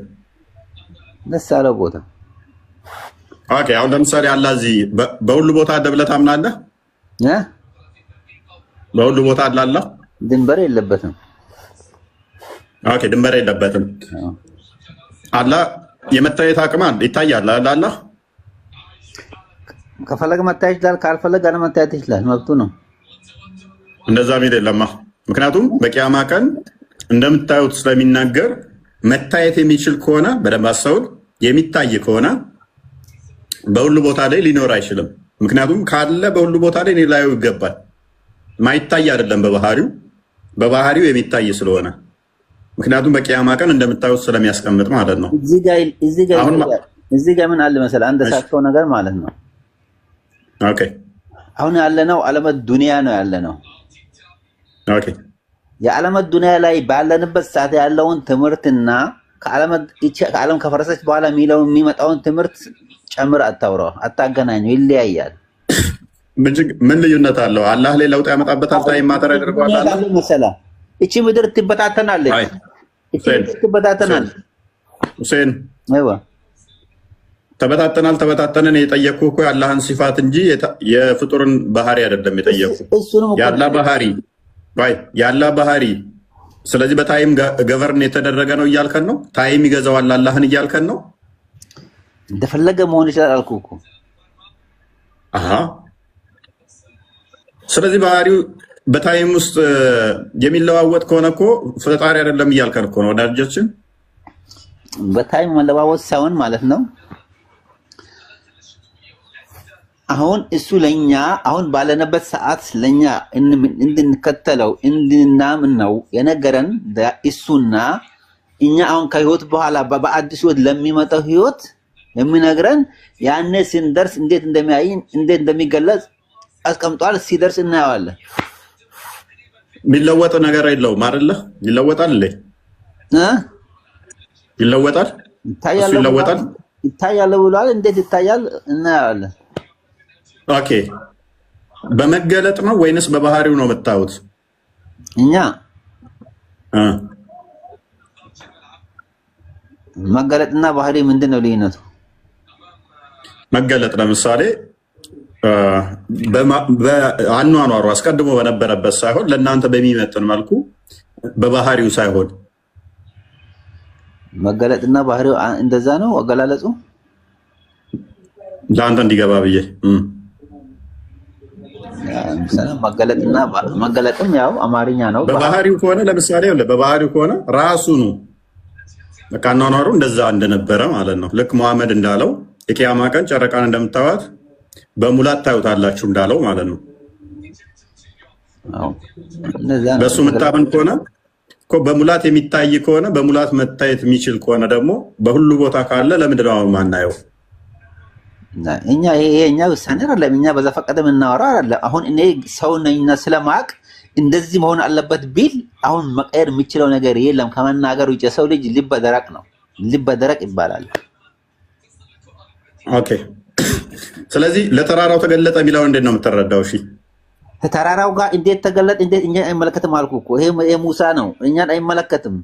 ደስ ያለው ቦታ። Okay፣ አሁን ለምሳሌ አላህ እዚህ በሁሉ ቦታ አለ ብለህ ታምናለህ? እ በሁሉ ቦታ አለ አላህ? ድንበር የለበትም። Okay፣ ድንበር የለበትም። አላህ የመታየት አቅም አለ፣ ይታያል አለ አላህ። ከፈለገ መታየት ይችላል፣ ካልፈለገ አለመታየት ይችላል። መብቱ ነው። እንደዛ የሚል የለማ። ምክንያቱም በቂያማ ቀን እንደምታዩት ስለሚናገር መታየት የሚችል ከሆነ በደንብ አስተውል፣ የሚታይ ከሆነ በሁሉ ቦታ ላይ ሊኖር አይችልም። ምክንያቱም ካለ በሁሉ ቦታ ላይ እኔ ላየው ይገባል። ማይታይ አይደለም በባህሪው በባህሪው የሚታይ ስለሆነ ምክንያቱም በቂያማ ቀን እንደምታዩት ስለሚያስቀምጥ ማለት ነው። እዚህ ጋር እዚህ ጋር አሁን እዚህ ጋር ምን አለ መሰለህ፣ አንድ ሳትከው ነገር ማለት ነው። Okay አሁን ያለነው ዓለም ዱንያ ነው ያለነው። Okay የዓለም ዱንያ ላይ ባለንበት ሰዓት ያለውን ትምህርትና ከዓለም ከፈረሰች በኋላ የሚለው የሚመጣውን ትምህርት ጨምር አታውራው፣ አታገናኙ፣ ይለያያል። ምን ልዩነት አለው? አላህ ላይ ለውጥ ያመጣበታል። Time matter ያደርገዋል። አላህ መሰለህ እቺ ምድር ትበታተናለች። እቺ ምድር ትበታተናለች። ሁሴን አይዋ ተበታተናል ተበታተንን የጠየቅኩህ እኮ የአላህን ሲፋት እንጂ የፍጡርን ባህሪ አይደለም የጠየቅኩህ። የአላህ ባህሪ የአላህ ባህሪ። ስለዚህ በ time govern የተደረገ ነው እያልከን ነው። Time ይገዛዋል አላህን እያልከን ነው። እንደፈለገ መሆን ይችላል አልኩህ እኮ። አሃ ስለዚህ ባህሪው በ time ውስጥ የሚለዋወጥ ከሆነ እኮ ፈጣሪ አይደለም እያልከን እኮ ነው ወዳጆችን። በ time መለዋወጥ ሳይሆን ማለት ነው። አሁን እሱ ለኛ አሁን ባለንበት ሰዓት ለኛ እንድንከተለው እንድናምን ነው የነገረን እሱና እኛ አሁን ከህይወት በኋላ በአዲስ ህይወት ለሚመጣው ህይወት የሚነግረን ያኔ ስንደርስ እንዴት እንደሚያይ እንዴት እንደሚገለጽ አስቀምጧል። ሲደርስ እናየዋለን። የሚለወጥ ነገር የለውም አይደለ? ይለወጣል እንዴ? ይለወጣል። እሱ ይለወጣል ይታያል ብሏል። እንዴት ይታያል? እናየዋለን። Okay፣ በመገለጥ ነው ወይንስ በባህሪው ነው የምታዩት? እኛ መገለጥና ባህሪ ምንድን ነው ልዩነቱ? መገለጥ ለምሳሌ በአኗኗሩ አስቀድሞ በነበረበት ሳይሆን ለእናንተ በሚመጥን መልኩ በባህሪው ሳይሆን መገለጥና ባህሪው እንደዛ ነው አገላለጹ። ለአንተ እንዲገባ ብዬ መገለጥና መገለጥም ያው አማርኛ ነው። በባህሪው ከሆነ ለምሳሌ በባህሪው ከሆነ ራሱኑ በቃ አኗኗሩ እንደዛ እንደነበረ ማለት ነው። ልክ መሐመድ እንዳለው የቅያማ ቀን ጨረቃን እንደምታዩት በሙላት ታዩታላችሁ እንዳለው ማለት ነው። በእሱ የምታምን ከሆነ እኮ በሙላት የሚታይ ከሆነ በሙላት መታየት የሚችል ከሆነ ደግሞ በሁሉ ቦታ ካለ ለምንድን ነው የማናየው? እኛ ይሄ እኛ ውሳኔ አይደለም። እኛ በዘፈቀደ የምናወራው አይደለም። አሁን እኔ ሰው ነኝና ስለማቅ እንደዚህ መሆን አለበት ቢል አሁን መቀየር የሚችለው ነገር የለም ከመናገር ውጭ። የሰው ልጅ ልበ ደረቅ ነው። ልበ ደረቅ ይባላል። Okay። ስለዚህ ለተራራው ተገለጠ የሚለውን እንዴት ነው የምትረዳው? እሺ ከተራራው ጋር እንዴት ተገለጠ? እንዴት እኛን አይመለከትም አልኩህ እኮ። ይሄ ሙሳ ነው፣ እኛን አይመለከትም።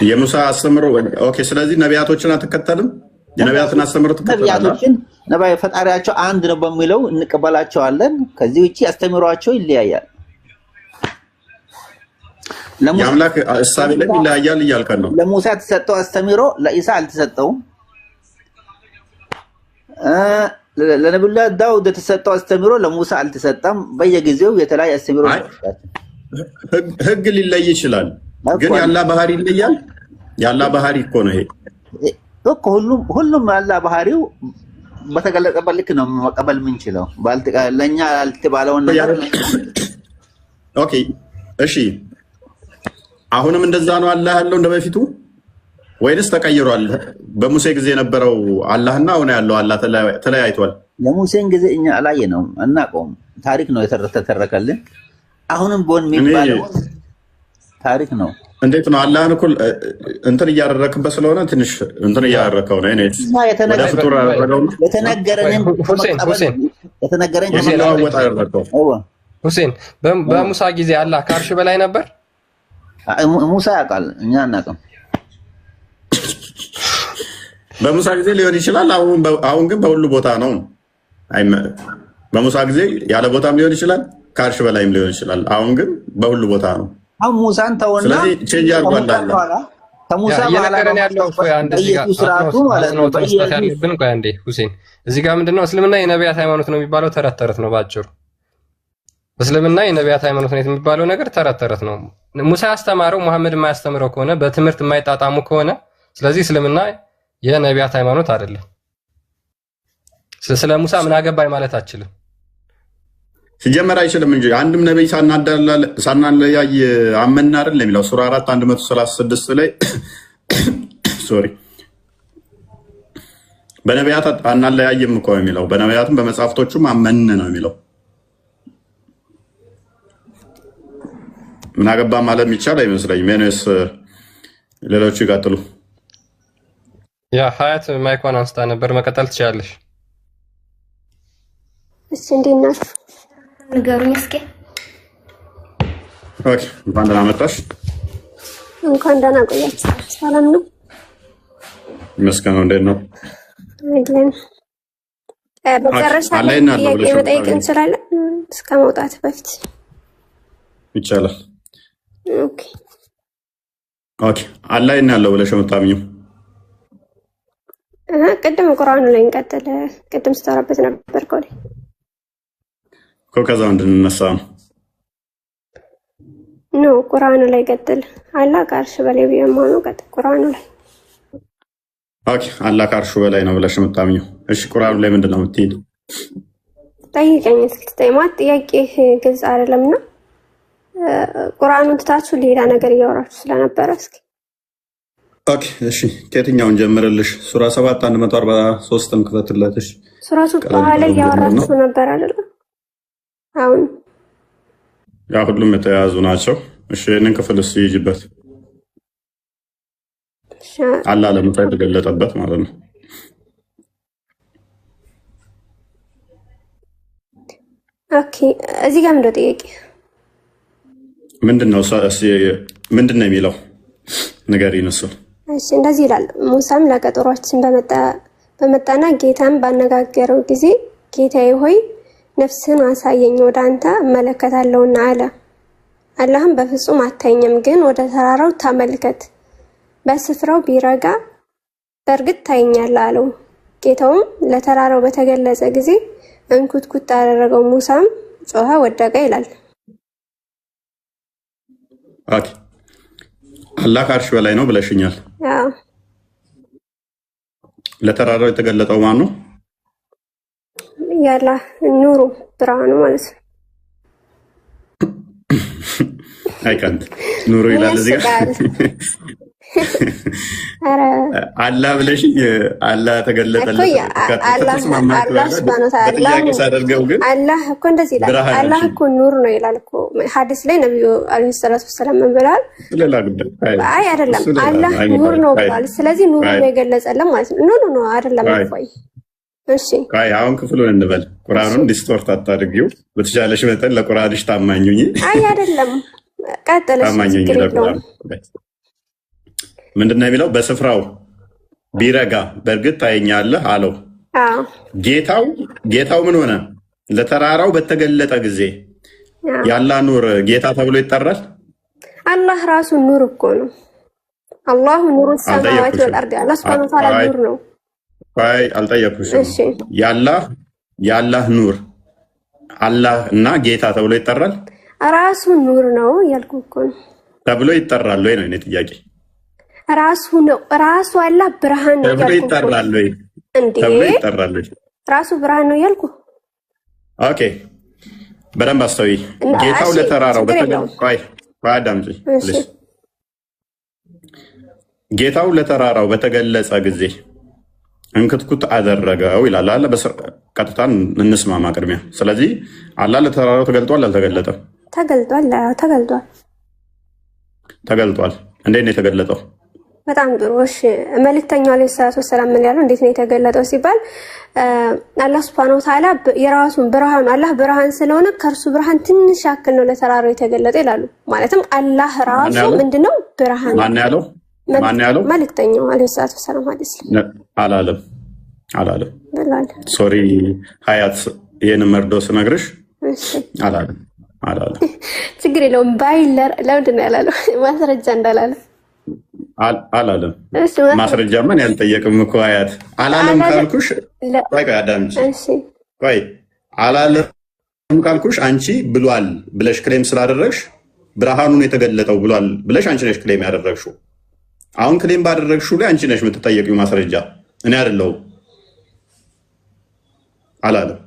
የሙሳ አስተምሮ okay። ስለዚህ ነቢያቶችን አትከተልም? የነቢያትን አስተምሮ ትከተላለህ? ነቢያቶችን ነቢያ ፈጣሪያቸው አንድ ነው በሚለው እንቀበላቸዋለን። ከዚህ ውጭ አስተምሯቸው ይለያያል። የአምላክ እሳቤ ላይ ይለያያል እያልከን ነው። ለሙሳ የተሰጠው አስተምሮ ለኢሳ አልተሰጠውም። ለነቢዩላህ ዳውድ የተሰጠው አስተምሮ ለሙሳ አልተሰጠም። በየጊዜው የተለያየ አስተምሮ ህግ ሊለይ ይችላል፣ ግን ያላ ባህሪ ይለያል። ያላ ባህሪ እኮ ነው ይሄ እኮ ሁሉም ያላ ባህሪው በተገለጸበት ልክ ነው መቀበል የምንችለው። ለእኛ ያልተባለውን ነገር Okay፣ እሺ። አሁንም እንደዛ ነው አላህ ያለው እንደ በፊቱ ወይንስ ተቀይሯል? በሙሴ ጊዜ የነበረው አላህና አሁን ያለው አላህ ተለያይቷል። የሙሴን ጊዜ እኛ አላየነውም፣ አናውቀውም። ታሪክ ነው የተተረከልን። አሁንም ቦን የሚባለው ታሪክ ነው። እንዴት ነው አላህን እኮ እንትን እያደረክበት ስለሆነ ትንሽ እንትን እያደረከው ነው። እኔ ወደ ፍጡር አደረገው። የተነገረንን ሁሴን የተነገረን የሚለዋወጥ አደረገው። ሁሴን፣ በሙሳ ጊዜ አላህ ከአርሽ በላይ ነበር። ሙሳ ያውቃል፣ እኛ አናውቅም። በሙሳ ጊዜ ሊሆን ይችላል። አሁን ግን በሁሉ ቦታ ነው። በሙሳ ጊዜ ያለ ቦታም ሊሆን ይችላል፣ ከአርሽ በላይም ሊሆን ይችላል። አሁን ግን በሁሉ ቦታ ነው። አሁን ሙሳን ተውና፣ ስለዚህ change አድርጓል አለ። ከሙሳ እየነገረን ያለው ቆይ አንድ እዚህ ጋር በኢየሱስ ራሱ ማለት ነው። አጽንኦት መስጠት ያለብን ቆይ አንዴ ሁሴን፣ እዚህ ጋር ምንድነው እስልምና የነቢያት ሃይማኖት ነው የሚባለው ተረት ተረት ነው ባጭሩ። እስልምና የነቢያት ሃይማኖት ነው የሚባለው ነገር ተረት ተረት ነው። ሙሳ ያስተማረው መሐመድ የማያስተምረው ከሆነ፣ በትምህርት የማይጣጣሙ ከሆነ፣ ስለዚህ እስልምና የነቢያት ሃይማኖት አይደለም። ስለ ሙሳ ምን አገባኝ ማለት አችልም። ሲጀመር አይችልም እንጂ አንድም ነቢይ ሳናለያይ አመን አይደል የሚለው ሱራ 4 136 ላይ፣ sorry፣ በነቢያት አናለያይም እኮ የሚለው፣ በነቢያትም በመጽሐፍቶቹም አመን ነው የሚለው። ምን አገባ ማለት የሚቻል አይመስለኝም። Anyways፣ ሌሎቹ ይቀጥሉ። Yeah፣ ሀያት ማይኳን አንስታ ነበር፣ መቀጠል ትችላለሽ። እሺ፣ እንዴት ናችሁ? ንገሩኝ እስኪ። Okay፣ እንኳን ደህና መጣሽ። እንኳን ደህና ቆያችሁ። ሰላም ነው? ይመስገነው። እንዴት ነው? አለን። በመጨረሻ ላይ ጥያቄ መጠየቅ እንችላለን እስከ መውጣት በፊት? ይቻላል። Okay። Okay፣ አላህ የት ነው ያለው ብለሽ የምታምኚው? ቅድም ቁርአኑ ላይ እንቀጥል። ቅድም ስታወራበት ነበር እኮ። እኮ ከዛው እንድንነሳ ነው። No፣ ቁርአኑ ላይ ቀጥል። አላህ ከአርሽ በላይ ብዬ ቀጥል ቁርአኑ ላይ። Okay፣ አላህ ከአርሹ በላይ ነው ብለሽ የምታምኚው። እሺ፣ ቁርአኑ ላይ ምንድን ነው የምትሄድ? ጠይቀኝ እስኪ። ትጠይማት ጥያቄ ግልጽ አይደለም እና ቁርአኑን ትታችሁ ሌላ ነገር እያወራችሁ ስለነበረ እስኪ። Okay፣ እሺ፣ ከየትኛውን ጀምርልሽ? ሱራ 7 143ን ክፈትለት። እሺ። ሱራቱ ጣሃ ላይ እያወራችሁ ነበር አይደለም? አሁን ያ ሁሉም የተያያዙ ናቸው። እሺ፣ ይህንን ክፍል እስኪ ይጅበት። አላህ ለሙሳ የተገለጠበት ማለት ነው። Okay፣ እዚህ ጋር ምንድነው ጥያቄ? ምንድነው ምንድን ነው የሚለው ንገሪን እሱን። እሺ፣ እንደዚህ ይላል። ሙሳም ለቀጠሯችን በመጣና ጌታን ባነጋገረው ጊዜ ጌታዬ ሆይ ነፍስህን አሳየኝ፣ ወደ አንተ እመለከታለሁና አለ። አላህም በፍጹም አታየኝም፣ ግን ወደ ተራራው ተመልከት፣ በስፍራው ቢረጋ በእርግጥ ታየኛለህ አለው። ጌታውም ለተራራው በተገለጸ ጊዜ እንኩትኩት አደረገው። ሙሳም ጮኸ፣ ወደቀ ይላል። Okay፣ አላህ ከአርሽ በላይ ነው ብለሽኛል። አዎ። ለተራራው የተገለጠው ማን ነው? ያላህ ኑሩ ብርሃኑ ማለት ነው። አይቀንት ኑሩ ይላል እዚህ ጋር። አላህ ብለሽኝ አላህ ተገለጠለት በጥያቄ ሳደርገው ግን አላህ እኮ እንደዚህ ይላል። አላህ እኮ ኑር ነው ይላል እኮ ሐዲስ ላይ። ነብዩ አለይሂ ሰላቱ ወሰላም ምን ብለዋል? ሌላ ጉዳይ። አይ አይደለም፣ አላህ ኑር ነው ብለዋል። ስለዚህ ኑር ነው የገለጸልን ማለት ነው። No, no, no፣ አይደለም። እፎይ እሺ። አይ፣ አሁን ክፍሉን እንበል። ቁርአኑን distort አታድርጊው። በተቻለሽ መጠን ለቁርአንሽ ታማኝ ሁኚ። አይ አይደለም፣ ቀጥል። እሺ። ታማኝ ሁኚ ችግር ለቁርአን። የለውም። ምንድን ነው የሚለው? በስፍራው ቢረጋ በእርግጥ ታየኛለህ አለው። አዎ። ጌታው ምን ሆነ? ለተራራው በተገለጠ ጊዜ። የአላህ ኑር ጌታ ተብሎ ይጠራል? አላህ ራሱ ኑር እኮ ነው። الله نور السماوات አልጠየኩሽም። والأرض። አላህ ሱብሓነሁ ወተዓላ ኑር ነው። አይ፣ አልጠየኩሽም። እሺ። የአላህ ኑር አላህ እና ጌታ ተብሎ ይጠራል? ራሱ ኑር ነው እያልኩ እኮ ነው። ተብሎ ይጠራል ወይ ነው የእኔ ጥያቄ። ራሱ ነው፣ ራሱ አላህ ብርሃን ነው ተብሎ እያልኩ እኮ ነው። ይጠራል ወይ? እንዴ። ተብሎ ይጠራል ወይ? ራሱ ብርሃን ነው እያልኩ። Okay፣ በደንብ አስተውይ። እና ጌታው እሺ፣ ለተራራው ችግር የለውም። ቆይ ቆይ፣ አዳምጪ እሺ። Please። ጌታው ለተራራው በተገለጸ ጊዜ እንክትኩት አደረገው ይላል አለ። ቀጥታ እንስማማ ቅድሚያ። ስለዚህ አላህ ለተራራው ተገልጧል አልተገለጠም? ተገልጧል። አዎ ተገልጧል። ተገልጧል። እንዴት ነው የተገለጠው? በጣም ጥሩ። እሺ፣ መልእክተኛው ዓለይሂ ሰላቱ ወሰላም ምን ያለው፣ እንዴት ነው የተገለጠው ሲባል አላህ ሱብሓነሁ ወተዓላ የራሱን ብርሃኑ፣ አላህ ብርሃን ስለሆነ ከእርሱ ብርሃን ትንሽ ያክል ነው ለተራራው የተገለጠ ይላሉ። ማለትም አላህ ማን ራሱ ያለው? ምንድነው? ብርሃን ነው። ማን ያለው? ማን ያለው? መልእክተኛው ዓለይሂ ሰላቱ ወሰላም ሐዲስ ላይ አላለም፣ አላለም። ብሏል። Sorry ሀያት፣ ይህን መርዶ ስነግርሽ እሺ። አላለም፣ አላለም። ችግር የለውም። ባይል ለምንድን ነው ያላለው? ማስረጃ እንዳላለ አላለም። እሺ። ማስረጃ ምን ያልጠየቅም እኮ ሀያት። አላለም አላለም። ካልኩሽ፣ ቆይ ቆይ አዳምጪ። እሺ። ቆይ፣ አላለም ካልኩሽ አንቺ ብሏል ብለሽ claim ስላደረግሽ፣ ብርሃኑን የተገለጠው ብሏል ብለሽ አንቺ ነሽ claim ያደረግሽው። አሁን claim ባደረግሽው ላይ አንቺ ነሽ የምትጠየቂው ማስረጃ፣ እኔ አይደለሁም። አላለም።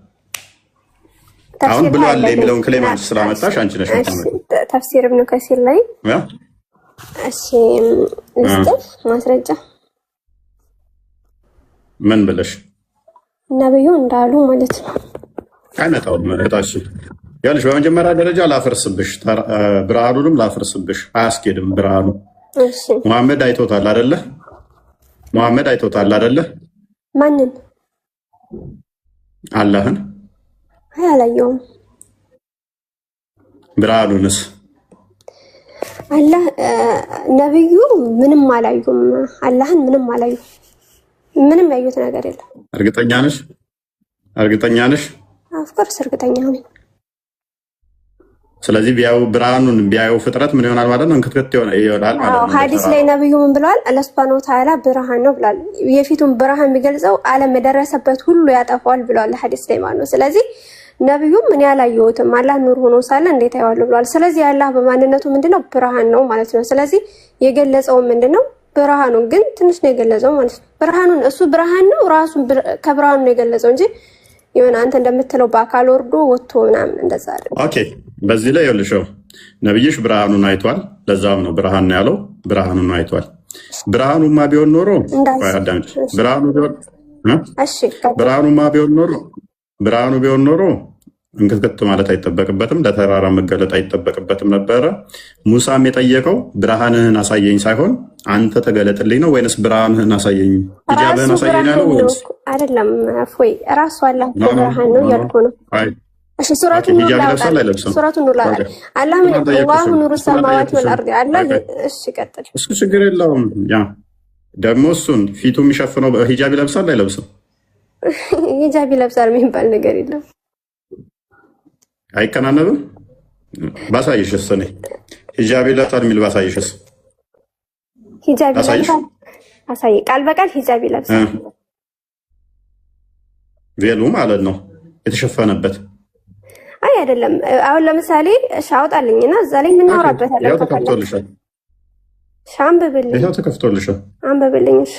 አሁን ተፍሲር ላይ ብሏል አለ ግን የሚለውን claim አንቺ ስላመጣሽ አንቺ ነሽ እሺ። የምታመጪው። ተፍሲር ኢብኑ ከሲር ላይ ያ? እሺ፣ ልስጥህ ማስረጃ። ምን ብለሽ? ነብዩ እንዳሉ ማለት ነው። አይመጣውም እህታችን። ይኸውልሽ፣ በመጀመሪያ ደረጃ ላፈርስብሽ፣ ብርሃኑንም ላፈርስብሽ፣ አያስኬድም ብርሃኑ። እሺ። ሙሐመድ አይቶታል አደለ? ሙሐመድ አይቶታል አደለ? ማንን? አላህን። አይ፣ አላየውም። ብርሃኑንስ? አላህ ነብዩ ምንም አላዩም። አላህን ምንም አላዩም። ምንም ያዩት ነገር የለም። እርግጠኛ ነሽ? እርግጠኛ ነሽ? Of course እርግጠኛ ነኝ። ስለዚህ ቢያዩ፣ ብርሃኑን ቢያዩ ፍጥረት ምን ይሆናል ማለት ነው? እንክትክት ይሆናል ማለት አዎ ነው። ሐዲስ ላይ ነብዩ ምን ብለዋል? አላህ ሱብሃነሁ ወተዓላ ብርሃን ነው ብለዋል። የፊቱን ብርሃን ቢገልጸው ዓለም የደረሰበት ሁሉ ያጠፋዋል ብለዋል ሐዲስ ላይ ማለት ነው። ስለዚህ ነብዩም እኔ አላየሁትም፣ አላህ ኑር ሆኖ ሳለ እንዴት አየዋለሁ ብለዋል። ስለዚህ አላህ በማንነቱ ምንድነው? ብርሃን ነው ማለት ነው። ስለዚህ የገለጸው ምንድነው? ብርሃኑን ግን ትንሽ ነው የገለጸው ማለት ነው። ብርሃኑን፣ እሱ ብርሃን ነው፣ ራሱን ከብርሃኑ ነው የገለጸው እንጂ የሆነ አንተ እንደምትለው በአካል ወርዶ ወጥቶ ምናምን እንደዛ አይደለም። Okay፣ በዚህ ላይ ይኸውልሽ፣ ነብይሽ ብርሃኑን አይቷል። ለዛም ነው ብርሃን ነው ያለው። ብርሃኑን አይቷል። ብርሃኑማ ቢሆን ኖሮ እንዳዝ ቆይ አዳምጪ። ብርሃኑ ቢሆን እ? እሺ፣ ቀጥል። ብርሃኑማ ቢሆን ኖሮ እንክትክት ማለት አይጠበቅበትም፣ ለተራራ መገለጥ አይጠበቅበትም ነበረ። ሙሳም የጠየቀው ብርሃንህን አሳየኝ ሳይሆን አንተ ተገለጥልኝ ነው ወይንስ ብርሃንህን አሳየኝ፣ ሂጃብህን ራሱ አሳየኝ ብርሃን ያለው ነው ወይንስ እኮ አይደለም እፎይ፣ ራሱ አላህ እኮ No, no, ብርሃን ነው No, no። እያልኩ ነው። አይ። እሺ፣ ሱረቱ Okay፣ ኑር ሂጃብ ላይ ይለብሳል አውጣልኝ። አይለብስም? ሱረቱ ኑር ላይ Okay። አውጣልኝ። አላህ ምን እሱን አላሁ አልጠየቅኩሽም። ኑሩ እሱን ሰማዋት አልጠየቅኩሽም። ወልአርድ አላህ Okay። እሺ፣ ቀጥል። እሱ ችግር የለውም። ያ ደግሞ እሱን ፊቱ የሚሸፍነው ሂጃብ ይለብሳል አይለብስም? ሂጃብ ይለብሳል የሚባል ነገር የለም። አይከናነብም? ባሳይሽስ፣ እኔ ሂጃብ ይለብሳል የሚል ባሳይሽስ? ሂጃብ ላሳይሽ? ይለብሳል። አሳይ፣ ቃል በቃል ሂጃብ ይለብሳል። Veil ኡ ማለት ነው የተሸፈነበት። አይ አይደለም። አሁን ለምሳሌ እሺ አውጣልኝና እዛ ላይ የምናወራበታለን ይኸው ከፈለግ። ተከፍቶልሻል። እሺ፣ አንብብልኝ። ይኸው ተከፍቶልሻል። አንብብልኝ። እሺ።